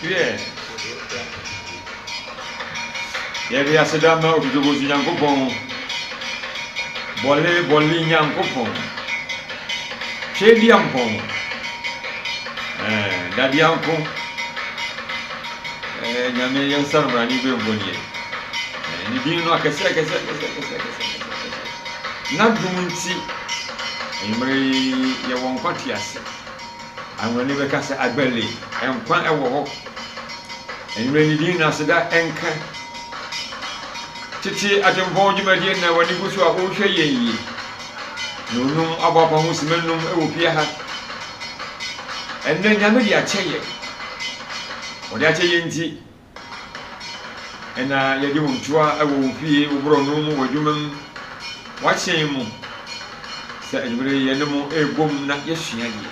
Wiɛ, yɛde aseda ma Okotobosu Nyankopɔn, Bɔle Bɔle Nyankopɔn, Tweaduampɔn, ɛɛ, Dadeanko, ɛɛ, Nyame yɛn nsa no mmara ne bɛmfo nie. Ɛɛ, ne din no akɛse akɛse akɛse akɛse akɛse akɛse akɛse. N'adom nti, anwummere yi yɛwɔ nkwa te ase. Anwonwani bɛka sɛ, Agbɛle, nkwa wɔ hɔ. Anwummerɛ ne din na aseda nka. Tete atempɔn dwumadie na w'ani gu so a wohwɛ yɛn yi. Na onum abɔ apa ho sima num wɔ fie ha. Ɛnnɛ Nyame de akyɛ yɛn. Ɔde akyɛ yɛn nti, Ɛna yɛde wo ntoa wɔ wo fie, wo borɔno mu, w'adwuma mu, w'ahyɛn mu, sɛ anwummere yi yɛne mo rebom na yɛasua adeɛ.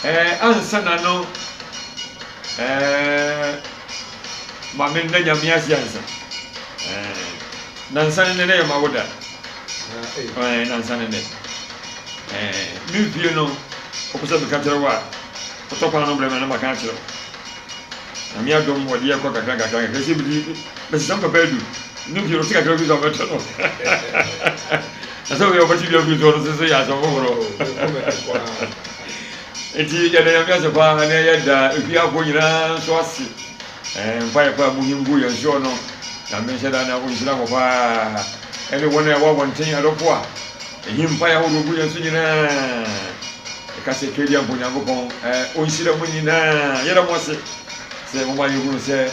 Ɛɛ ansa na no ɛɛ ma me nna Nyame ase ansa. Ɛɛ nansa ne nnɛ yɛ ma wo da. Ɛɛ nansa ne nnɛ. Ɛɛ me fie no wopɛ sɛ meka kyerɛ wo a wotɔ kwan no brɛ me na maka akyerɛ wo. Nyame adom wɔde yɛ kɔ kakra kakra kakra sɛ bi bɛsesa papa adu ne mfie no te kakra bi sɛ ɔbɛtɔ no na sɛ woyɛ ɔbɛte bi afiri so ɔno nso yɛ asɛm foforɔ nti yɛda Nyame ase paa na yɛda efiafoɔ nyinaa nso ase mpaeɛ paa mu him gu yɛn soɔ no Nyame nhyɛ da na ɔnhyira mo paa ɛne wɔn a ɛwɔ abɔnten adɔfo a Eyi mpae ahorow gu yɛn so nyinaa. Yɛka sɛ Tweaduampɔ Onyankopɔn ɔnhyira mo nyinaa. Yɛda mo ase sɛ moma yɛhunu sɛ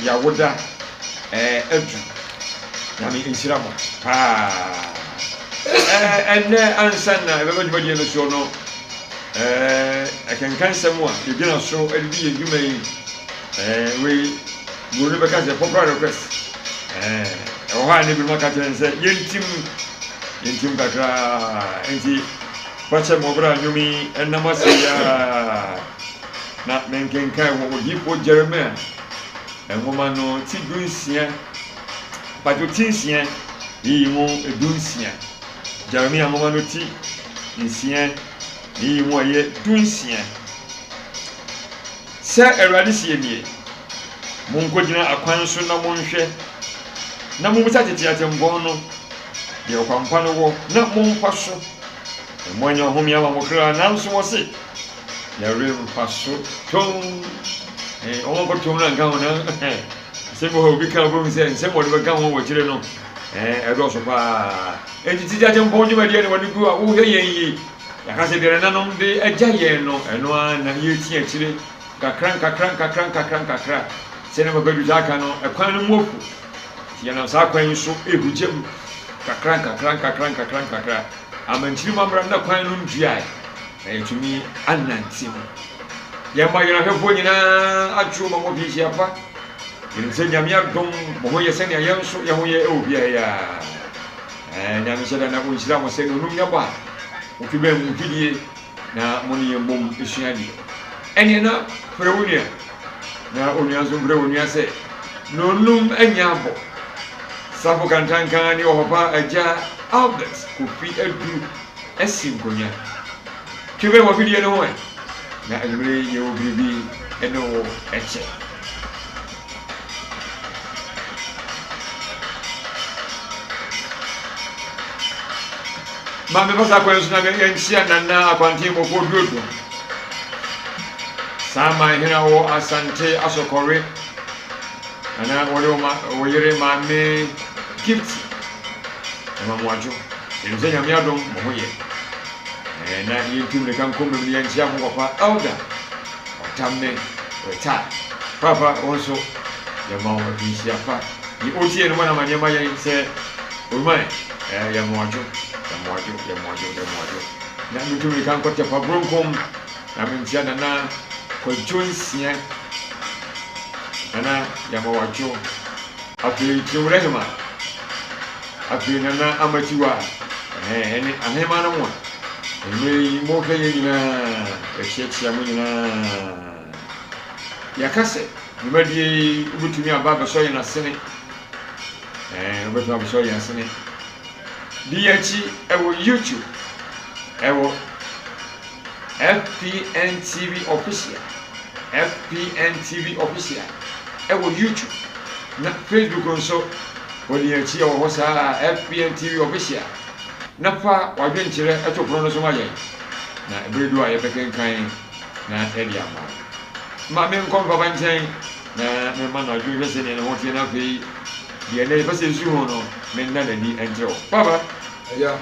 yɛawoda adu. Nyame nhyira mo paa. Ɛnnɛ ansa na ɛbɛba dwumadie no soɔ no, ɛkenkan nsɛm a yɛgyina so de di yɛn dwuma yi, wei Buroni bɛka sɛ popular request. Ɛwɔ hɔ a ne binom aka kyerɛ no sɛ yɛntim yɛntim kakraa nti fakyɛ ma ɔbrɛ a nnwom yi ɛnam ase yi ara na menkenkan wɔ odiyifoɔ Jeremia nwoma no ti 16 patwo ti 6 yiyi mu 16 Jeremia nwoma no ti 6 yiyi mu ɛyɛ 16 Sɛ Awurade seɛ nie, Monkɔgyina akwan so na monhwɛ, na mommisa tete atempɔn no, deɛ ɔkwampa no wɔ, na momfa so, na moanya ɔhome ama mo kra. Nanso wɔse, Yɛremfa so tɔnn. Eh, wɔn akɔ tɔnn no anka ho na asɛm bi hɔ obi ka wobɛhu sɛ nsɛm wɔde bɛka ho wɔ akyire no eh, ɛdɔɔso paa. Enti tete atempɔn dwumadie na wɔde gu a wohwɛ yɛn yi. Yɛaka sɛ deɛ nananom de agya yɛn no, ɛno ara na yɛreti akyire nkakra nkakra nkakra nkakra nkakra. Sɛdeɛ Papa Adu taa ka no, ɛkwan no mu afu. Nti yɛnam saa kwan yi so rehu gya mu nkakra nkakra nkakra nkakra nkakra ama nkyirimma mmra na kwan no ntuae na yɛatumi anante mu. Yɛma yɛn ahwɛfoɔ nyinaa adwo ma mo afirinhyia pa. Yɛnim sɛ Nyame adom mo ho yɛ sɛnea yɛn nso yɛn ho yɛ wɔ fie ha yi ara. Ɛɛ, Nyame nhyɛ da na ɔnhyira mo sɛ nonum nya bɔ a, motwe bɛn mo mfidie na mo ne yɛn bom sua adeɛ. Ɛneɛ na frɛ wo nua, na onua nso mfrɛ onua sɛ nonum anya abɔ. Safo Kantanka ne ɔpapa agya Albert Kofi Adu asi nkonnwa. Twe bɛn w'afidie no ho ɛ, na anwummere yi yɛwɔ biribi ne wo kyɛ. Ma mefa saa kwan so na yɛnkyia Nana Akwanten Bɔfoɔ Duodua. Saa man hene a wɔ Asante Asɔkɔre. Nana wɔne wo yere Maame Gift ɛma mo adwo. Yɛnim sɛ Nyame adom mo ho yɛ. Ɛɛ na yɛntu mmirika nkɔ mmam na yɛnkyia mo papa Elder. Ɔtam me retire. Paapa wo nso yɛma wo afinhyia pa. Deɛ ɔtie no bɔ no amaneɛ ma yɛn sɛ Oruman eh, yɛma wo adwo, yɛma wo adwo, yɛma wo adwo, yɛma wo adwo. Na mentu mmirika nkɔ Tɛpa Bronkom na menkyia Nana Kwadwo Nsia. Nana yɛma wo adwo. Afei Kyinwura Hema, afei Nana Amatiwa, ɛhɛn, ɛne Ahema no mo a mmerɛ yi mohwɛ yɛn nyinaa, yɛkyeakyea mo nyinaa. Yɛaka sɛ dwumadie yi wobɛtumi aba abɛsɔ yɛn asene, ɛɛ, wobɛtumi abɛsɔ yɛn asene. Di yɛn akyi ɛwɔ YouTube, ɛwɔ FPN TV Official. FPN TV Official ɛwɔ YouTube na Facebook nso wɔde yɛn akyi wɔ hɔ saa FPN TV Official na fa w'adwenkyerɛ to pono no so ma yɛn na ɛberɛ du a yɛbɛkenkan na yɛde ama wo. Ma menkɔ me papa nkyɛn na memma no adwene hwɛ sɛdeɛ ne ho teɛ na afei deɛ ɛnɛ yɛpɛ sɛ yɛsusu ho no menna n'ani nkyerɛ wo. Papa! Agya.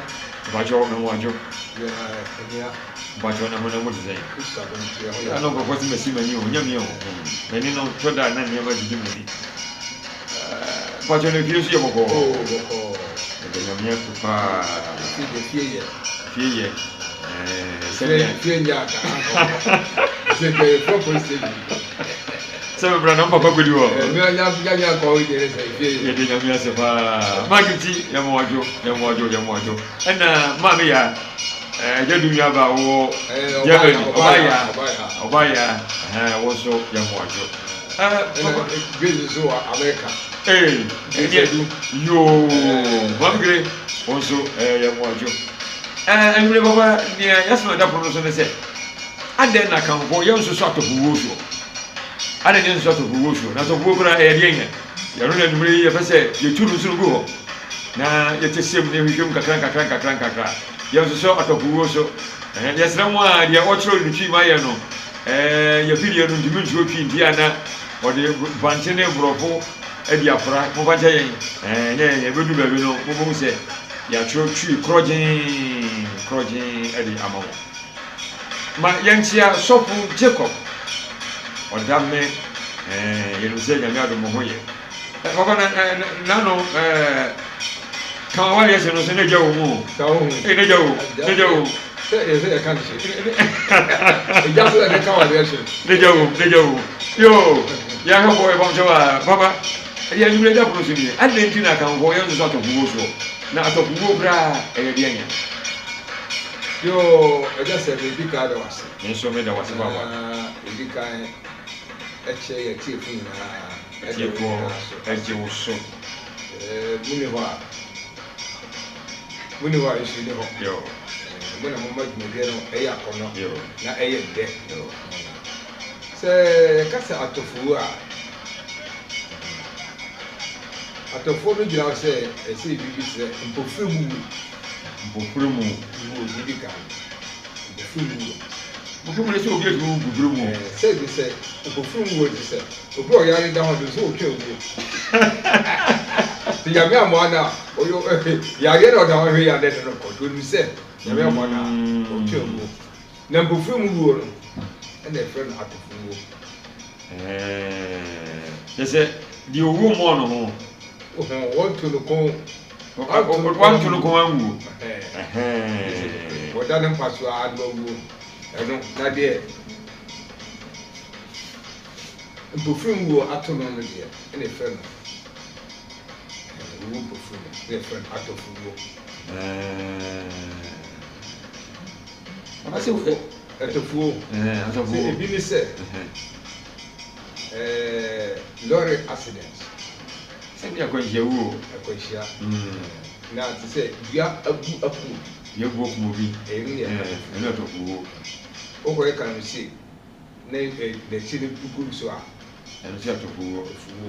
Mpakyɛw me ho adwo. Yɛ nua. Mpakyɛw na honam mu te sɛn? Kristo adom nti yɛ ho yɛ. Ɛna nkurɔfoɔ se masi m'ani o, nyɛ me o. M'ani no tɔ da a na nneɛma didi m'ani. Mpakyɛw na fie nso yɛ bɔkɔɔ? Oo bɔkɔɔ. Yɛda Nyame ase paa. Fie deɛ fie yɛ. Fie yɛ. Sɛdeɛ. Fie nyɛ anka anka ɔbɔ. Sɛ deɛ yɛ fɔ police station. Sɛ mebra na mpapa kɔdi hɔ. Yɛde Nyame ase paa. Mark nti yɛma wadwo, yɛma wadwo, yɛma wadwo. Ɛna maame ya, ɛgya du nua ba wɔ Germany, ɔba ya, ɔba ya, ɛhɛn wo nso yɛma wadwo. Ɛna Grace nso wɔ America. Ee, ɛneɛ yoo, maame Gre, wo nso yɛma wadwo. Ɛnwene papa, nea yɛasoma da pono so ne sɛ, adɛn na Akanfoɔ yɛnsoso atɔfowuo soɔ? Adɛn na yɛnsoso atɔfowuo soɔ? Na atɔfowuo koraa ɛyɛ deɛn nya? Yɛno na anwummerɛ yi yɛpɛ sɛ yɛtu no nso no gu hɔ na yɛtɛsɛm na yɛhwehwɛ mu kakra nkakra nkakra nkakra. Yɛnsosɔ atɔfowuo so. Yɛsrɛ mo a deɛ ɔkyerɛw ne twi ma yɛn no, yɛfidie no ntumi nkyerɛ twi nti a na ɔde bankye ne borɔfo adi afra. Momfa nkyɛ yɛn. Ɛnyɛ yɛn, yɛbɛdu baabi no mobɛhu sɛ yɛatwerɛ twi korɔgyee korɔgyee de ama mo. Ma yɛnkyea Sɔfo Jacob Ɔdame ɛɛ yɛnim sɛ Nyame adom mo ho yɛ. Ɛ papa na ɛ nano ɛɛ ka wa yɛ sɛ no sɛ n'agya wɔ mu o. Ka wo ho. Ee n'agya wɔ n'agya wɔ. Sɛ yɛ sɛ yɛka ne hye. Egya so yɛde ka wa yɛ hye. N'agya wɔ n'agya wɔ. Yoo yɛahwɛfoɔ yɛbam kyɛw a papa ɛdeɛ anwummerɛ da pono so nie adɛn nti na akanfoɔ yɛn nso so atɔfowuo soɔ na atɔfowuo koraa ɛyɛ deɛn ya. Yoo agya sɛ medi kan da wo ase. Me nso meda wo ase papa. Na medi kan kyerɛ yɛn atiefo nyinaa ɛde wo Atiefoɔ nyinaa so ase. gye wo so. Ɛɛ mo ni hɔ a mo ni hɔ a nsu ni hɔ. Yoo. Ɛɛ mo na mo ma dwumadie no ɛyɛ akɔnɔ Yoo. na ɛyɛ dɛ. Yoo. Sɛ yɛka sɛ atɔfowu a, atɔfoɔ no gyina hɔ sɛ ɛsɛ biribi te sɛ mpofirim wu. Mpofirim wu. Wuo deɛ edi kan no, mpofirim wuo. Mpofirim no sɛ obi atumi wu mpofirim mu. Ɛɛ sɛ bi sɛ mpofirim wuo te sɛ obi a ɔyare da hɔ de sɛ ɔtwa wuo. Sɛ Nyame amoa no a, ɔyɛ yareɛ na ɔda hɔ hwɛ yɛ adɛ no kɔ nti onim sɛ Nyame amoa no a ɔtwa wuo. Na mpofirim wuo no ɛna ɛfrɛ no atɔfo wuo. Ɛɛ kyɛ sɛ deɛ owuo mmɔɔ no ho. Wɔnto no kɔn. Wanto no kɔn anwuo. Wɔda ne mpa so ara na wawuo. Ɛno na deɛ mpofirim wuo ato no no deɛ ɛna ɛfrɛ no owuo mpofirim ɛna ɛfrɛ no atɔfo wuo. Atɔfuo sɛ ebi ne sɛ lorry accident. Sɛ bi akwanhyia wu o. Akwanhyia. Na te sɛ dua abu akum obi. Dua abu akum obi. Ɛno yɛ atɔfuo. Ɛno yɛ atɔfuo. Wokɔyɛ galamsey na n'akyi no gu so a. Ɛno nso yɛ atɔfuo. Atɔfuo.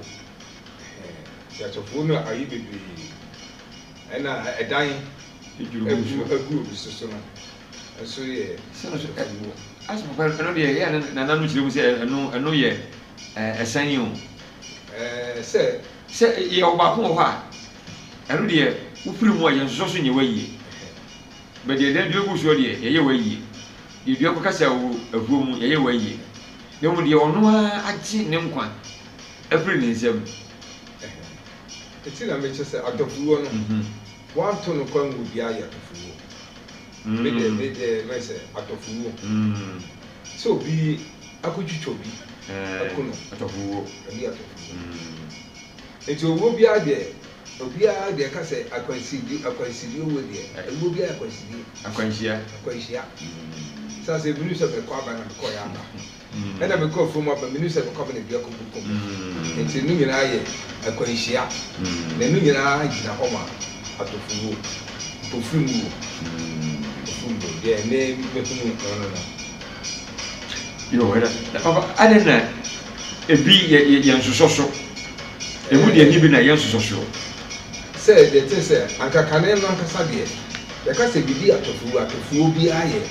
Nti atɔfuo no ayi bebree. Ɛna ɛdan agu agu obi so so no nso yɛ atɔfuo. Asɛ papa ɛno deɛ ɛyɛ a nananom kyerɛ mu sɛ ɛno ɛno yɛ ɛsan o. Ɛɛ sɛ. Sɛ yɛwɔ baako wɔ hɔ a, ɛno deɛ wofiri mu a yɛnsosɔ so nyɛ w'ayie. But deɛ dan dua gu soɔ deɛ, yɛyɛ w'ayie. Deɛ dua kɔkasa wɔ afuo mu, yɛyɛ w'ayie. Na mmom deɛ ɔno ara agye ne nkwa afiri ne nsam. Nti na mekyɛ sɛ atɔfowuo no, wɔanto no kwan mu obiara yɛ atɔfowuo. Me deɛ, me deɛ mɛ sɛ atɔfowuo. Sɛ obi akɔtwitwa obi aku no. Atɔfowuo. Ɛno yɛ atɔfowuo. Nti owuo biara deɛ, obiara deɛ ɛka sɛ akwansidie, akwansidie owuo deɛ, owuo biara yɛ akwansidie. Akwanhyia. Akwanhyia. Sɛ sɛ menim sɛ mekɔ aba na mekɔeɛ aba. Ɛna mekɔ afuom aba, menim sɛ mekɔ aba na dua kɔbu kɔ mu. Nti ɛno nyinaa yɛ akwanhyia. Na ɛno nyinaa gyina hɔ ma atɔfowuo, mpofirim wuo. Mpofirim wuo deɛ me mehunu no no no. Yo, ɛna na papa adɛn na ebi yɛ yɛ yɛn nsosɔ so? Emu deɛ ni bi na yɛn nsosɔ soɔ. Sɛ deɛ ɛte sɛ anka kane no ankasa deɛ, yɛka sɛ biribi atɔfowu a, atɔfowuo biara yɛ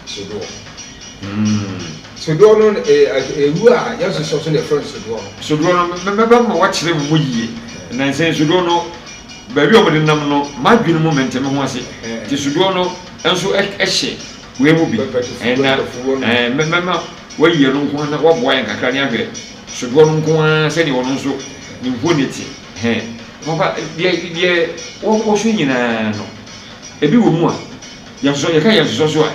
sodoɔ. Sodoɔ no, ɛwu a yɛnsosɔ so na yɛfrɛ no sodoɔ no. Sodoɔ no, mɛba ma woakyerɛ me mu yie. Nnansa yi sodoɔ no, baabi a wɔde nam no, m'adwene mu mente me ho ase. Nti sodoɔ no nso hyɛ wei mu bi. Na mɛma woayi ɛno nko ara na woaboa yɛn kakra ne ahwɛ sodoɔ no nko ara sɛdeɛ ɔno nso ne mfoni te. Papa, deɛ deɛ wɔkɔ so nyinaa no, ebi wɔ mu a, yɛnsosɔ, yɛka yɛnsosɔ so a,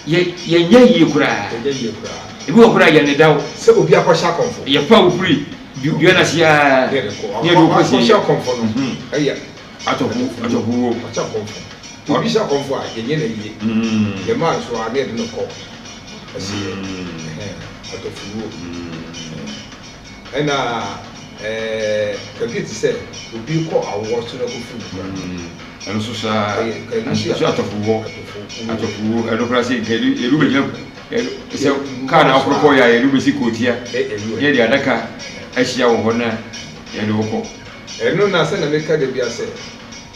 Yɛ yɛnyɛ yie koraa. Yɛnyɛ yie koraa. Ebi wɔ koraa yɛn dedaw. Sɛ obi akɔhyɛ akɔmfo. Yɛfa wo firi dua no ase ara. Ne yɛde kɔ. Ne yɛde wo kɔ sie. Akɔhyɛ akɔmfo no ɛyɛ. Atɔfo atɔfo wo. Ɔhyɛ akɔmfo. Nti obi hyɛ akɔmfo a yɛnyɛ no yie. Yɛma nso a ne yɛde no kɔ asieɛ. Atɔfo wuo. Ɛna ɛɛ kabi te sɛ obi kɔ awoɔ so na kɔfiri mu koraa. Ɛno nso saa ɛno nso atɔfo wɔ atɔfo wɔ ɛno koraa sɛ nka yɛde wobɛgyina sɛ kaa na aforo kɔɔ yɛ a yɛde wobɛsi kootia ne yɛde adaka ahyia wɔ hɔ na yɛde wo kɔ. Ɛno na sɛ na meka da bia sɛ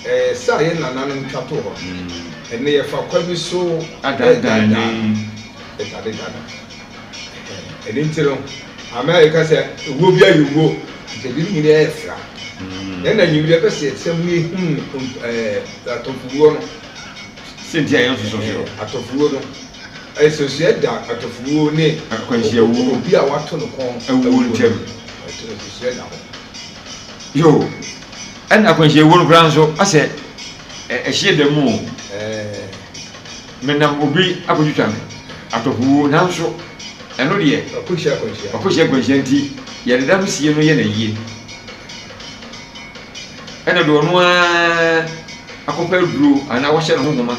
ɛɛ sɛ a yɛ nananom twa too hɔ no ɛnɛ yɛfa kwa bi so ɛdaadaa ɛdadedada. Ɛno nti no, ama yɛka sɛ owuo biara yɛ owuo, nti ɛde ne nyinaa yɛ fra. Yɛn na nyimire yɛpɛ sɛ yɛtena mu yɛhunu atɔfowuo no. Sɛ nti a yɛn nso so. Atɔfowuo no, nsusuɛ da atɔfowuo ne akwanhyiawuo obi a wato no kɔn awuo ntam. Nsusuɛ da hɔ. Yo, ɛna akwanhyiawuo no koraa nso asɛ ɛhyɛ da mu o. Menam obi akotwitwa me atɔfowuo, nanso ɛno deɛ, Wakɔhyia akwanhyia. wakɔhyia akwanhyia nti, yɛde da no sie no yɛ no ayie. Ɛna deɛ ɔno ara akɔpɛ aduro anaa wahyɛ ne ho nhoma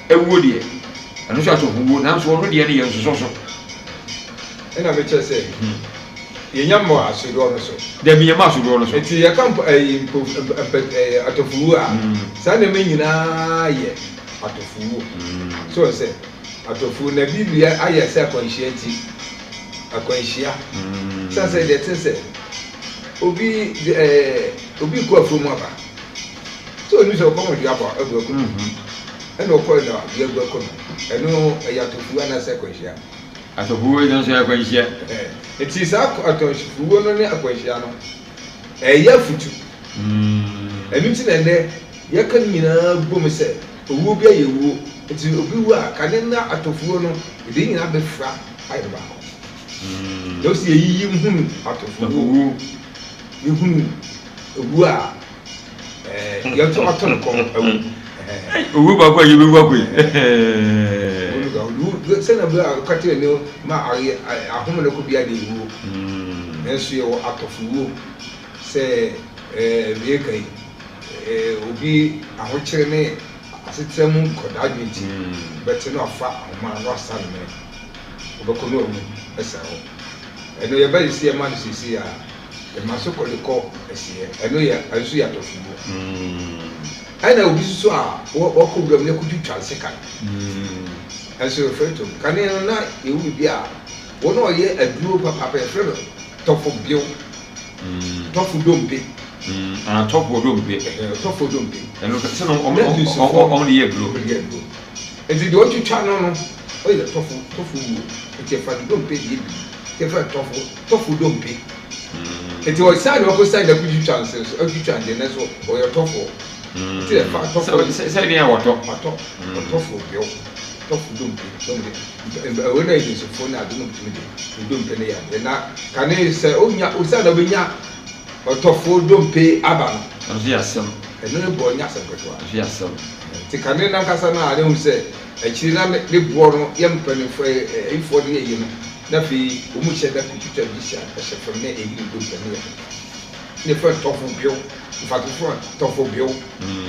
awuo deɛ, ɛno nso atɔfowuo, nanso ɔno deɛ no yɛ nsosɔ so. Ɛna mekyerɛ sɛ, yɛnya mmɔ asodoɔ no so. Dabi, yɛmma asodoɔ no so. Nti yɛka mpo ɛyi mpo mpɛ ɛɛ atɔfowuo a, saa nneɛma nyinaa yɛ. Atɔfowuo. So wohu sɛ atɔfowuo na Biblia ayɛ sɛ akwanhyia nti, akwanhyia. Sane sɛ deɛ ɛte sɛ obi ɛɛ obi kɔ afuo mu aba. Sɛ onim sɛ ɔkɔm dua abɔ agu akɔ no. Ɛna ɔkɔ na dua agu akɔ no. Ɛno ɛyɛ atɔfowuo anaasɛ akwanhyia? Atɔfowuo nso yɛ akwanhyia. Nti saa atɔfowuo no ne akwanhyia no ɛyɛ afutu. Ɛno nti na ɛnɛ Yɛka ne nyinaa bom sɛ, owuo biara yɛ wuo, nti obi wu a, kane na atɔfoɔ no, yɛde ne nyinaa bɛfira ayɛ no baako. Na ɔsi yɛyiyi hunu atɔfoɔ, yɛhunu owuo a yɛto ato no kɔn awu. Owuo baako a yɛbɛwu akɔ yi. Sɛnea bere a ɔka kyerɛ ne ma ahome no kɔ biara deɛ wuo. Nanso yɛwɔ atɔfowuo sɛ yɛka yi. Obi ahokyere ne asetra mu nkɔdaadwe nti, ɔbɛte na wafa ahoma na wasa ne mene. Ɔbɛkɔ na wawu asiane hɔ. Ɛno yɛba sisi yɛma no seesei a, yɛma so kɔ de kɔ asieɛ. Ɛno yɛ ɛno nso yɛ atɔfoguo. Ɛna obi nso so a wakɔ wuram na kɔtwitwa ne sekan. Ɛnso yɛfrɛ to. Kane no na yɛwɔ biribi a wɔn a wɔyɛ aduro papaapa yɛfrɛ no tɔfo bew. Tɔfo dompe. Ah, tɔfo dompe. Tɔfo dompe. Ɛno sɛ no ɔmo ɔmo de yɛ aduro. Ɔmo de yɛ aduro. Nti deɛ ɔtwitwa no no ɔyɛ tɔfo tɔfo wuo. Nti ɛfa ne dompe deɛ bi. Nti ɛfɛ tɔfo tɔfo dompe. Nti ɔsan na ɔkɔ san na kɔ twitwa nse so ɔtwitwa deɛ no so ɔyɛ tɔfo. Nti ɛfa tɔfo. Sɛ deɛ wɔtɔ. Ɔtɔ ɔtɔfo bew tɔfo dompe. Ɛwɔ na yɛ nsofo na ade no tumi de ne dompe no yɛ adeɛ na kane sɛ onya osan na ɔbɛnya ɔtɔfo dompe aba no. Ɛno nso yɛ asɛm. Ɛno ne boɔ nyɛ asɛm ketewa. Ɛno nso yɛ asɛm. Nti kane no ankasa no a na ehu sɛ akyiri na ne boɔ no yɛ mpanimfoɔ ayifoɔ de yɛ yi no na afei wɔn hyɛ da kotwitwa bi hyɛ hyɛ fam na eyi ne dompe no yɛ ne fɛ tɔfo bew mfatofo tɔfo bew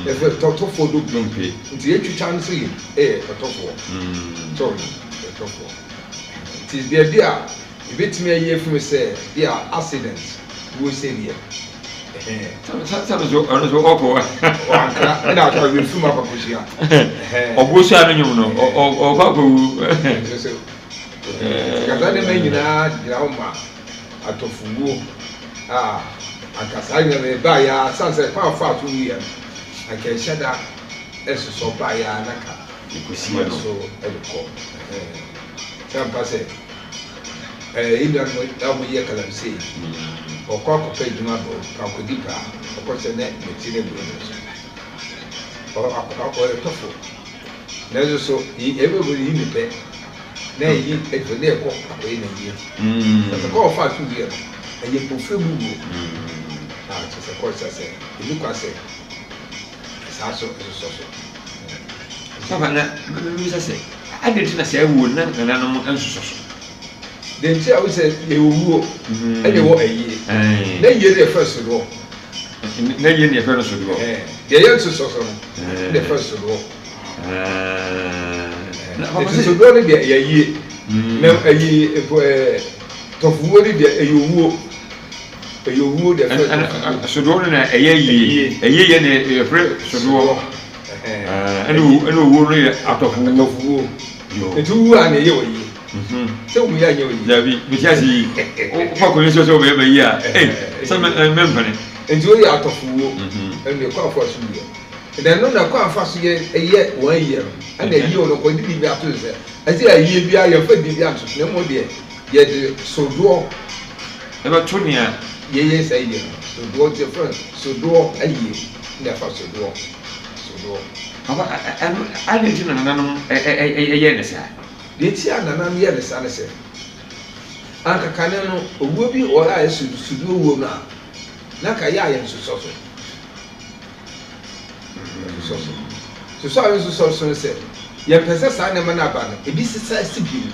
ɛfɛ tɔfo dompe nti yɛtwitwa no so yɛ ɛyɛ ɔtɔfoɔ so ɔtɔfoɔ nti baabi a ebetumi ayi afiri sɛ bi a accident wo sɛ deɛ sɛ so ɔno so ɔkɔ wankra ɛna atɔ awie firi mu akɔkɔhyia ɔbo so a no nwom no ɔkɔ akɔwu. Nti saa nneɛma yi nyinaa gyina hɔ ma atɔfowuo a anka saa nneɛma yi baeɛ ara sane sɛ kwan a ɔfaa so wuiɛ no anka ɛnhyɛ da nsosɔ baeɛ ara na anka ɛma so de kɔ. Sɛ ampa sɛ yɛn nuanom a wɔyɛ galamsey yi, ɔkɔ akɔpɛ adwuma bɔ akɔdi paa, ɔkɔhyɛ ne nɛte no agu ne so. Ɔyɛ tɔfo. Nanso so yɛbɛbɔ yi ne pɛ na ɛyi ɛfɛ na ɛkɔ akɔyɛ na yie. Na sɛ kɔ ɔfa so wie no, ɛyɛ mpofiri mu wuo. A kyerɛ sɛ kɔ sɛ sɛ ɛni kwa sɛ saa so ɛsosɔ so. Papa na mebisa sɛ adɛn nti na saa wuo na nananom nsosɔ so? Deɛ nti a wosɛ yɛwɔ wuo ɛna ɛwɔ ayie. Na yie no yɛfrɛ sodoɔ. Na yie no yɛfrɛ no sodoɔ. Deɛ yɛ nsosɔ so no ɛna yɛfrɛ sodoɔ. Nti sodoɔ no deɛ ɛyɛ ayie. Na ayi tɔfowuo no deɛ ɛyɛ owuo. Ɛyɛ owuo deɛ yɛfrɛ tɔfowuo. Sodoɔ no na ɛyɛ ayie. Ayie yɛ na yɛfrɛ sodoɔ. Ɛna owuo no yɛ atɔfowuo. Atɔfowuo. Nti wowu a na ɛyɛ wɔ yie. Sɛ wowu yɛ anyɛ wɔ yie. Dabi, mete ase yi. Wofa akonnwa so sɛ wobɛyɛ ma yie a, ei, sɛ mempene. Nti woyɛ atɔfowuo. Ɛno deɛ kwan afa so wuyɛ. Na ɛno na kwan afa so yɛ ɛyɛ wɔn ayie no. Ɛna ayie no kɔ de biribi ato so sɛ ɛsɛ ayie biara yɛmfa biribi anto so na mmom deɛ yɛde sodoɔ. Ɛbɛto nea. Yɛyɛ saa ayie no. Sodoɔ nti yɛfrɛ no sodoɔ ayie. Na ɛfa sodoɔ. Sodoɔ. Papa, ɛno adɛn nti na nananom yɛɛ no saa? Deɛ nti a nananom yɛɛ no saa ne sɛ, anka kane no, owuo bi wɔ hɔ a ɛyɛ sodoɔ wuo no a, na anka yɛ a yɛnsosɔ so. Yɛnsosɔ so. Sosɔ a yɛnsosɔ so ne sɛ, yɛmpɛ sɛ saa nneɛma no aba no, ebi sesa si bio.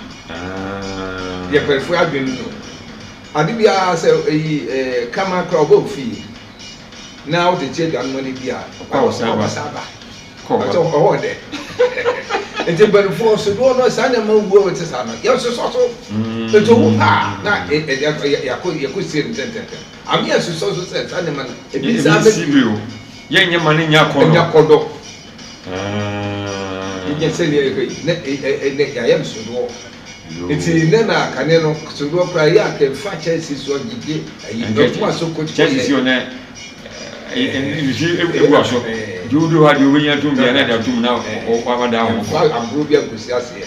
Deɛ mpanyinfoɔ adwene no no. Ade biara sɛ eyi kraman koraa ɔba ofie. Na wotete aduane ma no di a, ɔkɔ aba. Ɔkyɛ ɔwɔ dɛ. Nti mpanimfoɔ sodoɔ no saa nneɛma wuo a ɛte saa no yɛnsosɔ so. Nti owu paa na yɛakɔ yɛkɔ sie no ntɛntɛntɛm. Ame yɛnsosɔ so sɛ saa nneɛma no ebi nsa bɛ bio. Yɛnyɛ ma no nya kɔdɔ. Nya kɔdɔ. Yɛnyɛ sɛdeɛ yɛkɔ yi na ɛnɛ yɛayɛ no sodoɔ. Nti nnɛ na kane no sodoɔ koraa yɛ a kɛmfa kyɛnse soɔ gyegye ayi ɛko aso kɔ kyɛnse si ɔnɛ nsu egu aso nti wodu hɔ a deɛ wobɛnya atom bia na de atom na wada ho kɔ agorɔ bi ankɔsi aseɛ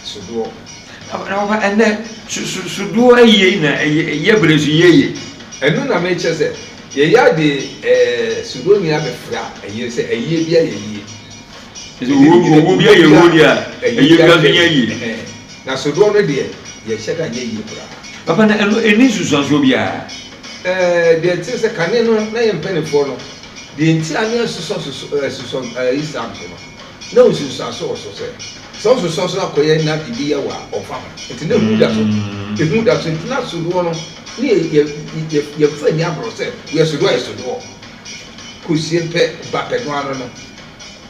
sodoɔ. Na papa ɛnɛ sodoɔ ayie na ɛyɛ berɛ so yie. Ɛno na mekyerɛ sɛ yɛyɛ ade sodoɔ nyinaa bɛfra ayie sɛ ayie bi ayɛ yie. Sɛ owuo bi ayɛ owuo deɛ a, ɛyɛ bi nso nyɛ yie. Na sodoɔ no deɛ, yɛnhyɛ da nyɛ yie koraa. Papa, na ɛno ɛnni nsunsuansoɔ biara? Ɛɛ, deɛ ɛte sɛ kane no, na yɛn mpanimfoɔ no, deɛ nti a na yɛsosɔ sosɔ ɛɛ Islam so no, na nsunsuansoɔ wɔ so sɛ, sɛ wososɔ so akɔyɛ na biribi yɛ wo a, ɔmfa ho. Nti na ehu da so. Ehu da so. Nti na sodoɔ no, ne yɛ yɛ yɛ yɛmfa nni agorɔ sɛ woyɛ sodoɔ a yɛ sodoɔ. Kɔsie pɛ ba pɛ no ano no.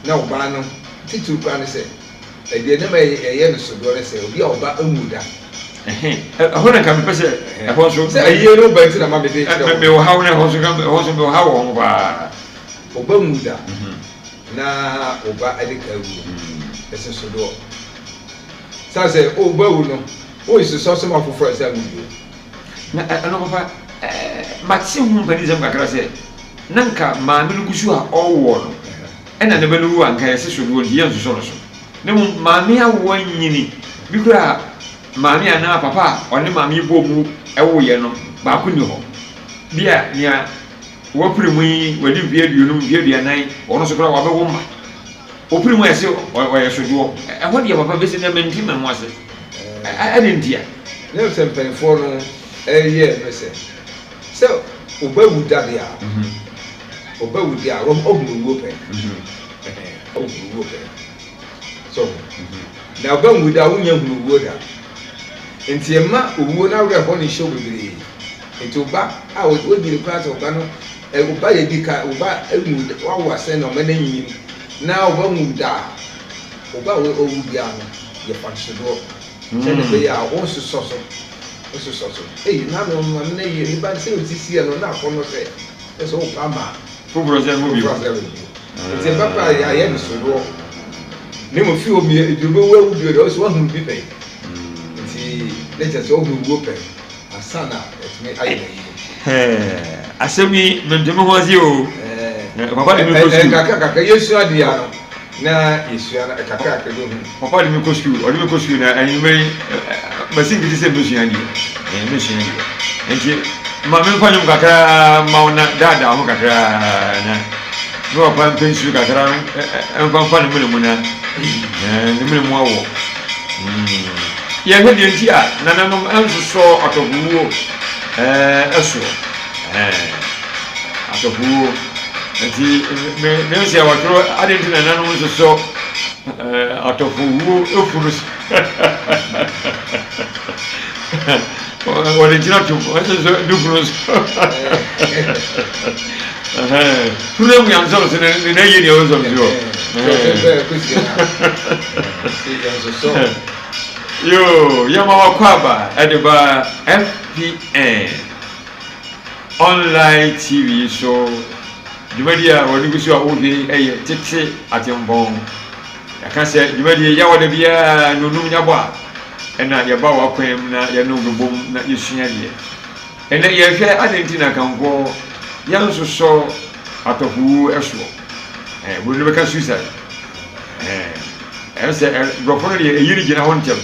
Na ɔbaa no titiriw koraa ne sɛ, deɛ na ɛma yɛyɛ no sodoɔ ne sɛ, obi a ɔba nwu da. Ɛhɔ na nka mepɛ sɛ ɛhɔ nso. Sɛ ayie no ba nti na ma mede kyerɛ wo. Mewɔ haw no ɛhɔ nso ɛhɔ nso mewɔ haw wɔ ho paa. Ɔba nwu da na ɔba de ka wuo ɛsɛ sodoɔ. Sane sɛ ɔba wu no wonsosɔ so ma foforɔ nsa nwu bio. Na ɛno papa mate ho mpaninsɛm kakra sɛ na nka maame no gu so a ɔrewoɔ no ɛna ne ba no wu a nka yɛse sodoɔ nti yɛnsosɔ no so na mmom maame awoɔ anyini bi koraa maame anaa papa a ɔne maame yi bɔɔ mu woeɛ no baako nni hɔ bi a nea wapere mu yi wadi mfeɛ 50, mfeɛ 40 ɔno nso koraa wabɛwo mma ɔpere mu a yɛse ɔyɛ sodoɔ ɛhɔ deɛ papa bɛsi nnɛ mente me ho ase ɛde ntia. Ne sɛ mpanimfoɔ no yɛɛ no sɛ sɛ ɔba wu da deɛ a, ɔba wu deɛ a, ɔhunu owuo pɛn. Ɔhunu owuo pɛn. So na ɔba nwu da a, wonya hunu owuo da. Nti ɛma owuo no awerɛhɔ no nhyɛ wo bebree. Nti ɔba a wɔnyini koraa sɛ ɔba no, ɔba yɛ di ka, ɔba nwu da, wawo asɛn na ɔma no anyini na ɔba nwu da a, ɔba a ɔwu biara no, yɛfa no sodoɔ. Sɛnea ɛbɛyɛ a wonsosɔ so, wonsosɔ so. Ei, na me maame no ayi ne ba no sɛ osisi yɛ no na akɔnnɔ sɛ ɛsɛ wopɛ ama foforɔ sɛ ɛmɔ bio. Foforɔ sɛ ɛmɔ bio. Nti ɛba koraa yɛ ayɛ no sodoɔ. Na mmom fi hɔ mie ebi obewu awu bio deɛ ɔsɛ wahunu bi pɛn. Nti. Nti ne kyerɛ sɛ ɔhu wuo pɛn ansa na ɛtumi ayɛ n'ayi no. Asɛm yi mente me ho ase o. Papa de me kɔ sukuu. Kakra kakra yɛsua adeɛ ano na yɛsua no kakra kakra bɛhu. Papa de me kɔ sukuu, ɔde me kɔ sukuu na anwummerɛ yi masi nkete sɛ mɛsua adeɛ. Mɛsua adeɛ. Nti ma memfa nnwom kakra ma wo na daadaa ho kakra na me papa mpɛ nsuo kakra mfa mfa ne mene mu na ne mene mu awɔ. Yɛhwɛ deɛ nti a nananom nsosɔ atɔfowuo soɔ. Atɔfowuo. Nti me me nsi a wɔtwerɛ adeɛ nti nananom nsosɔ atɔfowuo efunu so. Wɔde nkyene atom wɔnsosɔ ne funu so. Funu emu yansɔ no so ne na yie deɛ wɔnsɔ no so. Yoo, yɛma w'akwaaba de ba FPN Online TV so. Dwumadi a wɔde gu so a wohwɛ yi yɛ Tete Atempɔn. Yɛaka sɛ dwumadi yi yɛwɔ da biara nnɔnnum nyabɔ a ɛna yɛba w'akwan mu na yɛne wo bɛbom na yɛsua deɛ. Ɛnnɛ yɛrehwɛ adɛn nti na Akanfoɔ yɛnsosɔ atɔfowuo soɔ. Ɛɛ, buroni bɛka suicide. Ɛɛ, ɛyɛ sɛ borɔfo no deɛ ɛyi no gyina hɔ ntɛm,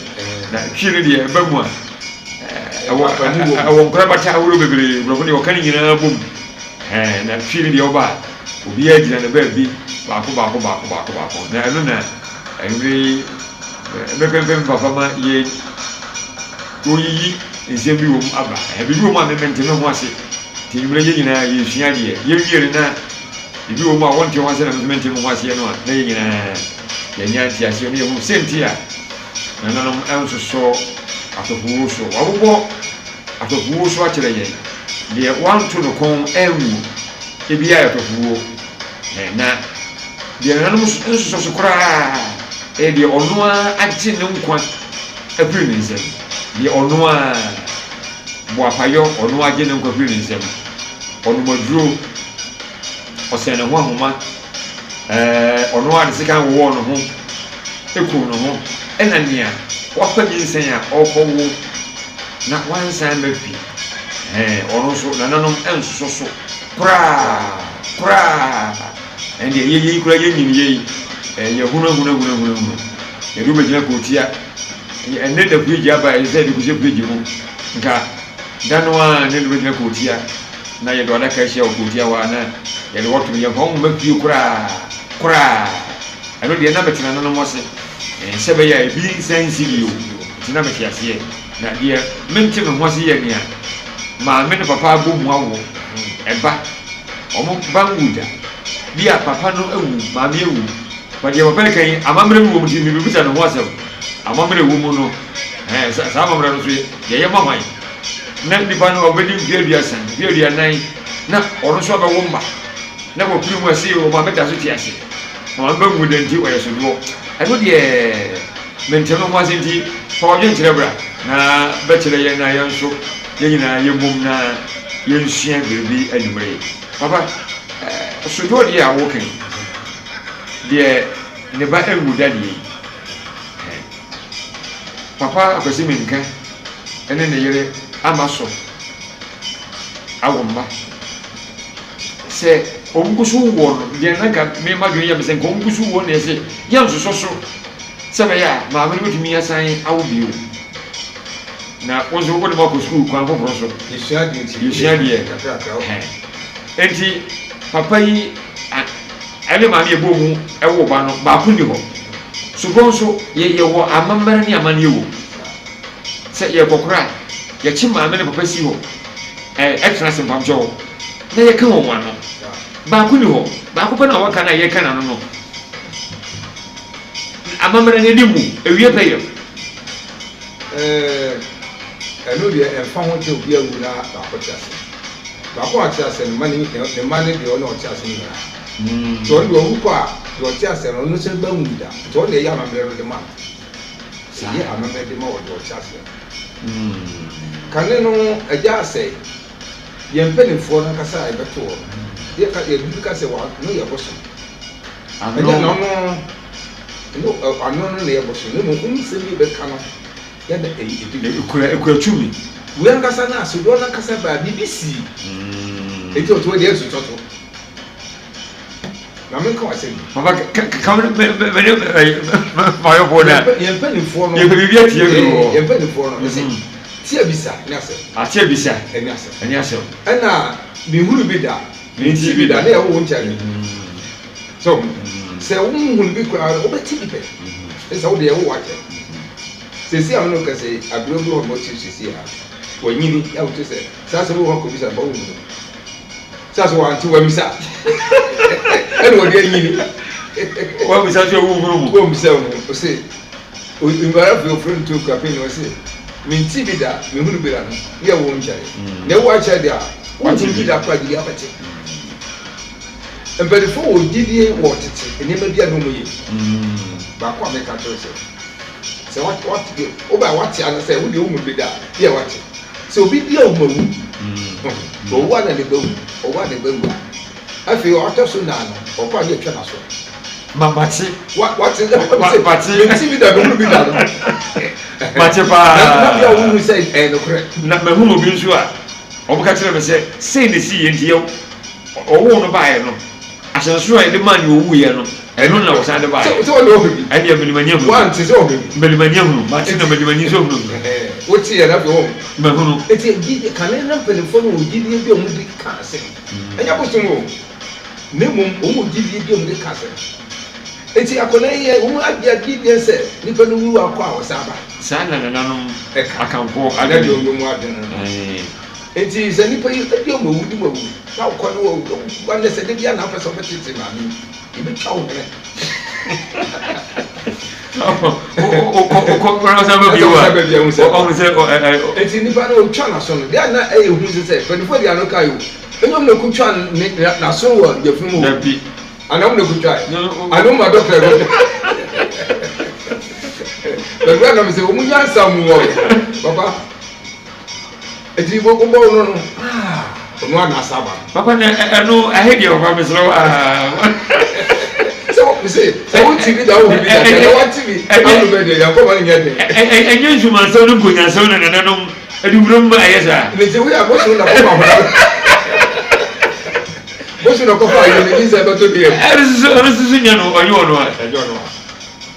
na twi no deɛ ɛba mu a ɛwɔ ɛwɔ nkorabata ahorow bebree. Borɔfo deɛ ɔka ne nyinaa bom. Ɛɛ, na twi no deɛ ɔba a obiara gyina ne baabi baako baako baako baako baako. Na ɛno na ɛnwere yi mepempem papa ma yɛ oyiyi nsɛm bi wɔ mu aba. Ɛɛ, biribi wɔ mu a me mente me ho ase. Nti nwummerɛ yɛn nyinaa yɛsua adeɛ. Yɛwie no na Ebi wɔ mu a wɔnte ho ase na me nso mente me ho aseɛ no a, na yɛn nyinaa yɛanya nteaseɛ na yɛhu sɛnti a nananom nsosɔ atɔfowuo so. Wɔabobɔ atɔfowuo so akyerɛ yɛn. Deɛ wɔanto no kɔn anwuo, ebiara yɛ atɔfowuo. Na deɛ nananom nsosɔ so koraa ɛyɛ deɛ ɔno ara agye ne nkwa afiri ne nsam. Deɛ ɔno ara boapayɔ, ɔno ara agye ne nkwa afiri ne nsam. Ɔnom aduro. Ɔsɛn ne ho ahoma, ɛɛ, ɔno ara de sekan wowɔɔ ne ho, kum ne ho, ɛna nea wafa nyinsɛn a ɔrekɔwo na wansan amma fie, ɛɛ, ɔno nso nananom nsosɔ so koraa, koraa. Ɛndeɛ yɛ yei koraa yɛnyini yei, ɛɛ, yɛhunahunahunahunahunu, yɛde wobɛgyina kootia, ɛnɛ da fridge aba a ɛsɛ sɛ yɛde kɔhyɛ fridge mu, nka da no ara ne de wobɛgyina kootia. Na yɛde adaka ahyia wɔ kurotia hɔ a na yɛde hɔ tom. Yɛmfa wo mma fie koraa koraa. Ɛno deɛ na mete nananom ase sɛ ɛbɛyɛ a ebi nsan nsi bio nti na mete aseɛ. Na deɛ mente me ho ase yɛ nea maame ne papa abɔ mu awo ɛba. Wɔn ba nwu da. Bi a papa no awu, maame awu. But deɛ papa reka yi amammerɛ bi wɔ mu nti mebɛbisa ne ho asɛm. Amammerɛ ɛwɔ mu no, ɛɛ saa amammerɛ no nso yɛyɛ ma hwan? Na nipa no ɔbɛdi mfe 30, mfe 40, na ɔno nso abɛwo mma, na wapiri mu ase ɔmaame da so te ase, ɔmaame ba nwu da nti ɔyɛ sodoɔ. Ɛno deɛ mente no ho ase nti fa w'adwenkyerɛ bra na bɛkyerɛ yɛn na yɛn nso yɛn nyinaa yɛmmom na yɛnsua biribi anwummerɛ yi. Papa, sodoɔ deɛ a woka yi, deɛ ne ba nwu da deɛ yi, Papa Akwasi Menka ne ne yere ama so awo mma. Sɛ wɔn gu so woɔ no, deɛ na nka me m'adwene yɛ me sɛ nka wɔn gu so woɔ na ɛsɛ yɛnsosɔ so sɛ bɛyɛ a maame no bɛtumi asan awo bio. Na wo nso wode mo akɔ sukuu kwan foforɔ so. Yɛsua adeɛ nti. Yɛsua adeɛ. Kakrakra. Enti papa yi ɛne maame yɛbɔ mu ɛwo ba no baako nni hɔ. Soborɔ nso yɛwɔ amammerɛ ne amanneɛ wɔ mu. Sɛ yɛrekɔkora a, yɛkye maame ne papa si hɔ, ɛtena ase mpamkyɛw, na yɛka wɔn ano. Baako nni hɔ, baako pɛ na wɔka no a yɛka n'ano no. Amammerɛ no ɛdi mu, ɛwie pɛ yɛ. Ɛno deɛ ɛmfa ho sɛ obi awu na baako te ase. Baako a ɔte ase no, mma ne mma ne deɛ ɔne ɔte ase no nyinaa. Nti ɔno deɛ ɔwu kɔ a, deɛ ɔte ase no, ɔno nso ba nwu da. Nti ɔno na ɛyɛ amammerɛ no de ma no. Ɛyɛ amammerɛ de ma ɔdeɛ ɔte aseɛ no. Kane no, agya asɛe. Yɛn mpanimfoɔ no ankasa a yɛbɛto wɔn no, yɛka, yɛde bi ka sɛ wɔano yɛ bosom. Ɛnyɛ na ɔno, ɛno, ano no na ɛyɛ bosom, na mmom nsɛm bi bɛka no. Yɛ na ɛyi ɛdi mu. Ekura ekura tumi. Wei ankasa no asodoɔ no ankasa baa biribi sii. Eti ɔte hɔ deɛ nsotɔ so. Na menka w'asɛm bi. Papa ka ka me me me ne mayɔfoɔ no a. Yɛn mpanimfoɔ no. Yɛpɛ biribi atie bi wɔ. Yɛn mpanimfoɔ no. Ɛsɛ tia bisa ne asɛm. Atia bisa. Ɛne asɛm. Ɛne asɛm. Ɛna mehunu bi da. Menti bi da ne ɛwɔ wo nkyɛn. So sɛ wohunu bi koraa no wobɛte bi pɛ. Ɛsɛ wo deɛ ɛwɔ wakyɛ. Sɛsi a mene wo kasa yi aberɛ bi wɔ hɔ a ɔte sɛsi a wanyini a wote sɛ saa asɛm wɔ hɔ akɔbisa no ma wonhunu. Sɛ sɛ wante wamisa ɛna ɔde anyini. Wamisa sɛ wonhunu mu. Wamisa mu ɔse mmara afei ɔfrɛ no to kapeni na ɔse mente bi da mehunu bi da no ne ɛwɔ wo nkyɛre. Na ɛwɔ akyɛre deɛ a wonhunu bi da koraa gyidi abɛte. Mpanimfoɔ wɔ gyidie wɔ tete nneɛma bi a na wɔyɛ mu. Baako a meka kyerɛ sɛ Sɛ wate wate deɛ woba a wate anasɛ wo deɛ wohu bi da a bi a wate. Sɛ obi di ahomawu, ɔwu a na ne ba wu, ɔwu a ne ba wu a, afei ɔtɔ so nan no, ɔkɔ a ne yɛtwa n'aso. Ma mate. Wa wate Ma mate. Menti bi da mehunu bi da no. Mate paa. Na na bi a wohu sɛ ɛyɛ nokorɛ. Na mahunu obi nso a wɔka kyerɛ me sɛ sei na ɛsii yɛ nti yɛ ɔwoo no baeɛ no ahyɛnso a yɛde maa nea ɔwuiɛ no Ɛno na wɔsan de baeɛ. Sɛ wɔde ɔhwɛ bi. Ɛndeɛ mede m'ani ahunu. Wante sɛ ɔhwɛ bi. Mede m'ani ahunu. Mate na mede m'ani nso ahunu. Wote yɛ na afei wɔn. Mahunu. Eti gyidie kane na mpanimfoɔ no wɔ gyidie bi a wɔn de ka asɛm. Ɛnyɛ abosom o. Na mmom wɔn wɔ gyidie bi a wɔn de ka asɛm. Eti akwadaa yi yɛ wɔn agye gyidie sɛ nipa no wu akɔ a ɔsan ba. Saa na nananom ɛka. Akanfoɔ adwene. Ɛna deɛ wɔn adwene no. Eti sɛ nipa yi edi wɔn awu di wɔn awu na ɔkɔ no wɔ wɔn sɛ de bi a na apɛ sɛ ɔbɛtete maame yi. Yɛbɛtwa wo hwene. Eti nipa no otwa n'aso no deɛ na ɛyɛ hu sɛ sɛ mpanyinfoɔ deɛ ano ka yi o ɛnyɛ ɔmo na ekotwa ne n'aso wɔ yafunu mu o ana ɔmo na ekotwa yi ana ɔmo ma dɔkta ɛkɔ baabi a nam sɛ ɔmo nyansa mu wɔ papa. Eti wo wobɔ wo no no ah ɔno a na asa aba no. Papa na ɛno ɛhe deɛ papa mesrɛ wo ah. Sɛ wo se sɛ wo ti bi da wo bi da deɛ wa ti bi ano bɛ deɛ yankɔ ma no nyɛ den. Ɛnyɛ nsumansɛm ne nkonyansɛm na nananom ɛde wuram ma ɛyɛ saa. Ne ti wo yɛ bosom na kɔfa ho. Bosom na kɔfa ayɛ ne nyinsɛn bɛto deɛ. Ɛno soso ɛno soso nyɛ no ɔnyɛ ɔno a. Ɛnyɛ ɔno a.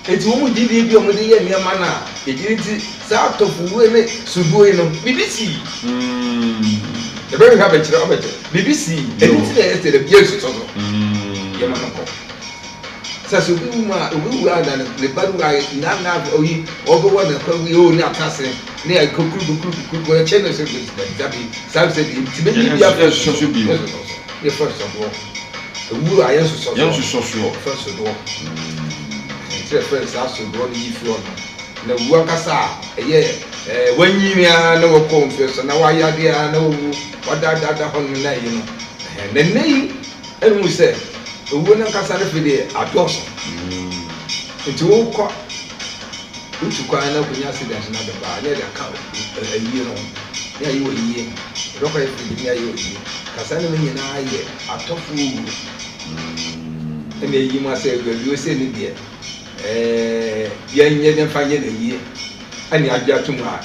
Enti wɔn mu gyidie bi a wɔde yɛ nneɛma no a yɛgye di nti, saa atɔfowuo ne soduo yi no, biribi sii. Yɛbɛhwehwɛ abɛkyerɛ abɛkyerɛ. Biribi sii. Ɛno nti na ɛyɛ sɛ dɛm yɛnsosɔ so. Yɛma no kɔ. Sɛ sɛ obi wu mu a, obi wu a na ne ba no wu a, na na oyi ɔbɛwɔ ne kɔ yi o ne aka ase ne akukuru kukuru kukuru kɔ ɛkyɛ no sɛ dabi saa sɛ deɛ nti bɛyi bi afɛ Yɛnsosɔ so bio. Yɛnsosɔ so. Yɛfrɛ sodoɔ. Ewu a yɛnsosɔ soɔ. Yɛnsosɔ soɔ. Yɛfrɛ sodoɔ. Nti yɛfrɛ no saa sodoɔ no yi fi hɔ no. Na wu ankasa a ɛyɛ ɛɛ wanyin ara na wakɔ mfe so na wayɛ adeɛ ara na wawu wadadaada hɔ nom na ɛyi no. Ɛhɛn na nnɛ yi ɛna hu sɛ owuo no ankasa no afei deɛ adɔɔso. Nti wokɔ wotu kwan na wokɔnya accident na abɛba a na yɛde aka ayie no ho ne ayɛ wɔ yie. Yɛbɛkɔ ayɛ fridge ne ayɛ wɔ yie. Ka saa nneɛma nyinaa yɛ atɔfoɔ wuo. Ɛna eyi mu asɛ awurawuo sɛ ne deɛ ɛɛ yɛnyɛ ne mfa nyɛ n'ayie ɛne agye ato mu a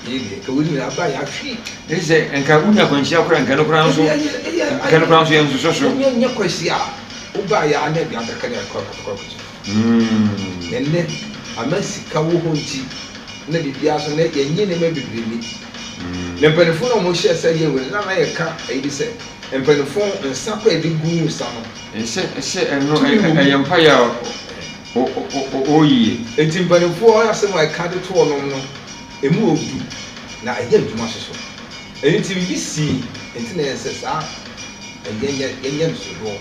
yɛ deɛ ka wɔn nyinaa ba yɛ ahwe. Ne sɛ nka wonya akwanhyia koraa nka no koraa nso nka no koraa nso yɛ nsosɔ so. Wonya nya kwanhyia a wobaa yɛ a na ɛde adaka ne akɔ akɔtɔ akɔtɔ. Na nnɛ ama sika wɔ hɔ nti na biribiara so na yɛnyɛ nneɛma bebree ni. Na mpanimfoɔ no a wɔhyɛ sɛ yɛ wei no na na yɛka ayi bi sɛ Mpanyimfo nsa kɔ a yɛde gu nsa no. Sɛ sɛ ɛno ɛyɛ mpaeɛ a ɔyie. Enti mpanimfoɔ asɛm a ɛka de to wɔnom no, ɛmu wɔ du, na ɛyɛ adwuma nso so. Ɛno nti biribi sii nti na ɛyɛ sɛ saa yɛnyɛ yɛnyɛ no sodoɔ,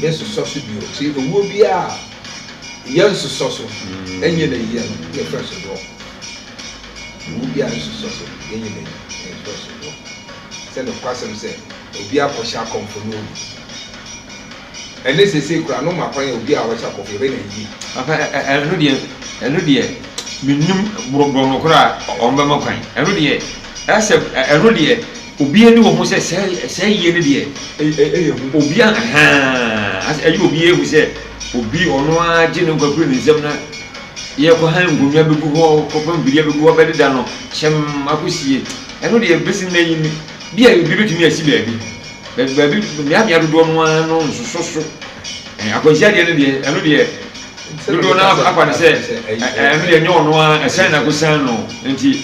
yɛnsosɔ so bio. Nti owuo biara a yɛnsosɔ so nyɛ no ayie no na yɛfrɛ no sodoɔ. Owuo biara a yɛnsosɔ so yɛnyɛ no ayie na yɛfrɛ no sodoɔ. Sɛ nokwasɛm sɛ obi akɔhyɛ akɔmfo no owu. Ɛnɛ seesei koraa no ma kwan a obi a ɔhyɛ akɔmfo yɛbɛyɛ no ayie. Papa ɛno deɛ ɛno deɛ mennim borɔno koraa a wɔn bɛma kwan ɛno deɛ ɛsɛ ɛno deɛ obi ani wɔ ho sɛ sɛ sɛ yie no deɛ ɛyɛ hu obi a ahaa ɛyɛ obi ehu sɛ obi ɔno ara gye ne nkwa firi ne nsam na. Yɛkɔhan nkonnwa bɛgu hɔ, kɔfa mfidie bɛgu hɔ bɛdeda no kyɛm akɔsie. Ɛno deɛ bɛsi nnɛ yi bi a ebi bɛtumi asi baabi. Baabi baabi mmeammea dodoɔ no ara no nsosɔ so. Akwanhyia deɛ no deɛ ɛno deɛ dodoɔ no ara afa no sɛ ɛno deɛ nyɛ ɔno ara ɛsan na akɔsan no nti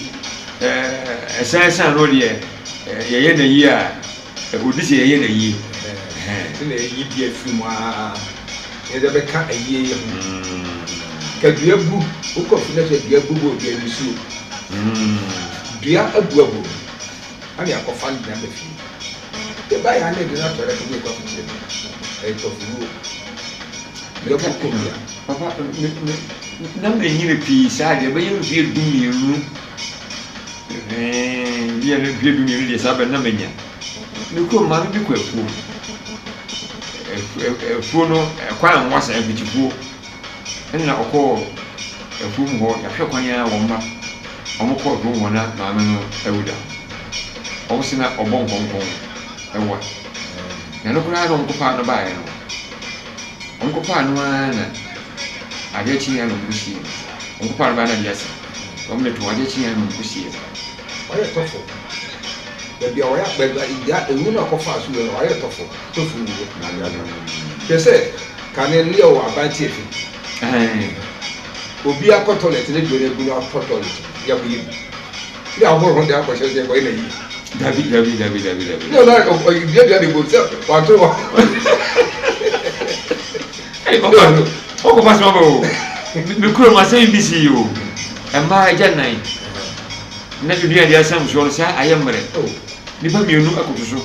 ɛsan san no deɛ yɛyɛ no yie a Ɛkɔdi sɛ yɛyɛ no ayie. Nti na yɛyi bi afiri mu ara na yɛde abɛka ayie yi ho. Ka dua bu, wokɔ afu na sɛ dua bu bɔ dua nisuo. Dua abu abu no, ana yɛakɔfa no de aba fie. Yɛba yɛ a na yɛde no ato adaka mu na yɛkɔ akɔkyerɛ mu. Ɛyɛ tɔfowuo. Dua bu kɔ dua. Papa, me, me, na menyini pii saa deɛ, ɛbɛyɛ mfeɛ 12. Ɛhɛn, bi a na mfeɛ 12 deɛ saa bɛ na manya. Me kurom maame bi kɔ afuom. Afuo no, kwan a wɔasa mfikyifuo. Ɛna ɔkɔɔ afuom hɔ, yɛahwɛ kwan ara wɔn mma. Wɔkɔɔ afuom hɔ na maame no awu da. Wɔn se na ɔbɔ nkɔnkɔn ɛwa. Na ɛno koraa na wɔkɔfaa no baeɛ no. Wɔkɔfaa no ara na adeɛ kyeeɛ na wɔkɔsiee no. Wɔkɔfaa no baeɛ na adeɛ asa. Wɔn de too adeɛ kyeeɛ na wɔkɔsiee no. Wayɛ tɔfo. Baabi a wɔyɛ baabi a gya ewu no a ɔkɔfaa so wei no wayɛ tɔfo tɔfo wuo na ade aka. Hwɛ sɛ kane no yɛ wɔ aban tiafi. Obi akɔ toilet ne duro no agu no atɔ toilet mu yɛ akɔyɛ bi. Ne ahoro ho de akɔhyɛ sɛ ɛkɔyɛ na yie. Dabi dabi dabi dabi dabi. Ne ɔna dua dua de bɔ sɛ wato hɔ. Ɛyi papa ɔkɔ fa soma bɛ o. Me kurom asɛm bi si o. Mmaa agya nan. Na dua de asɛm soɔ no saa ayɛ mmerɛ. Nnipa mmienu koto so,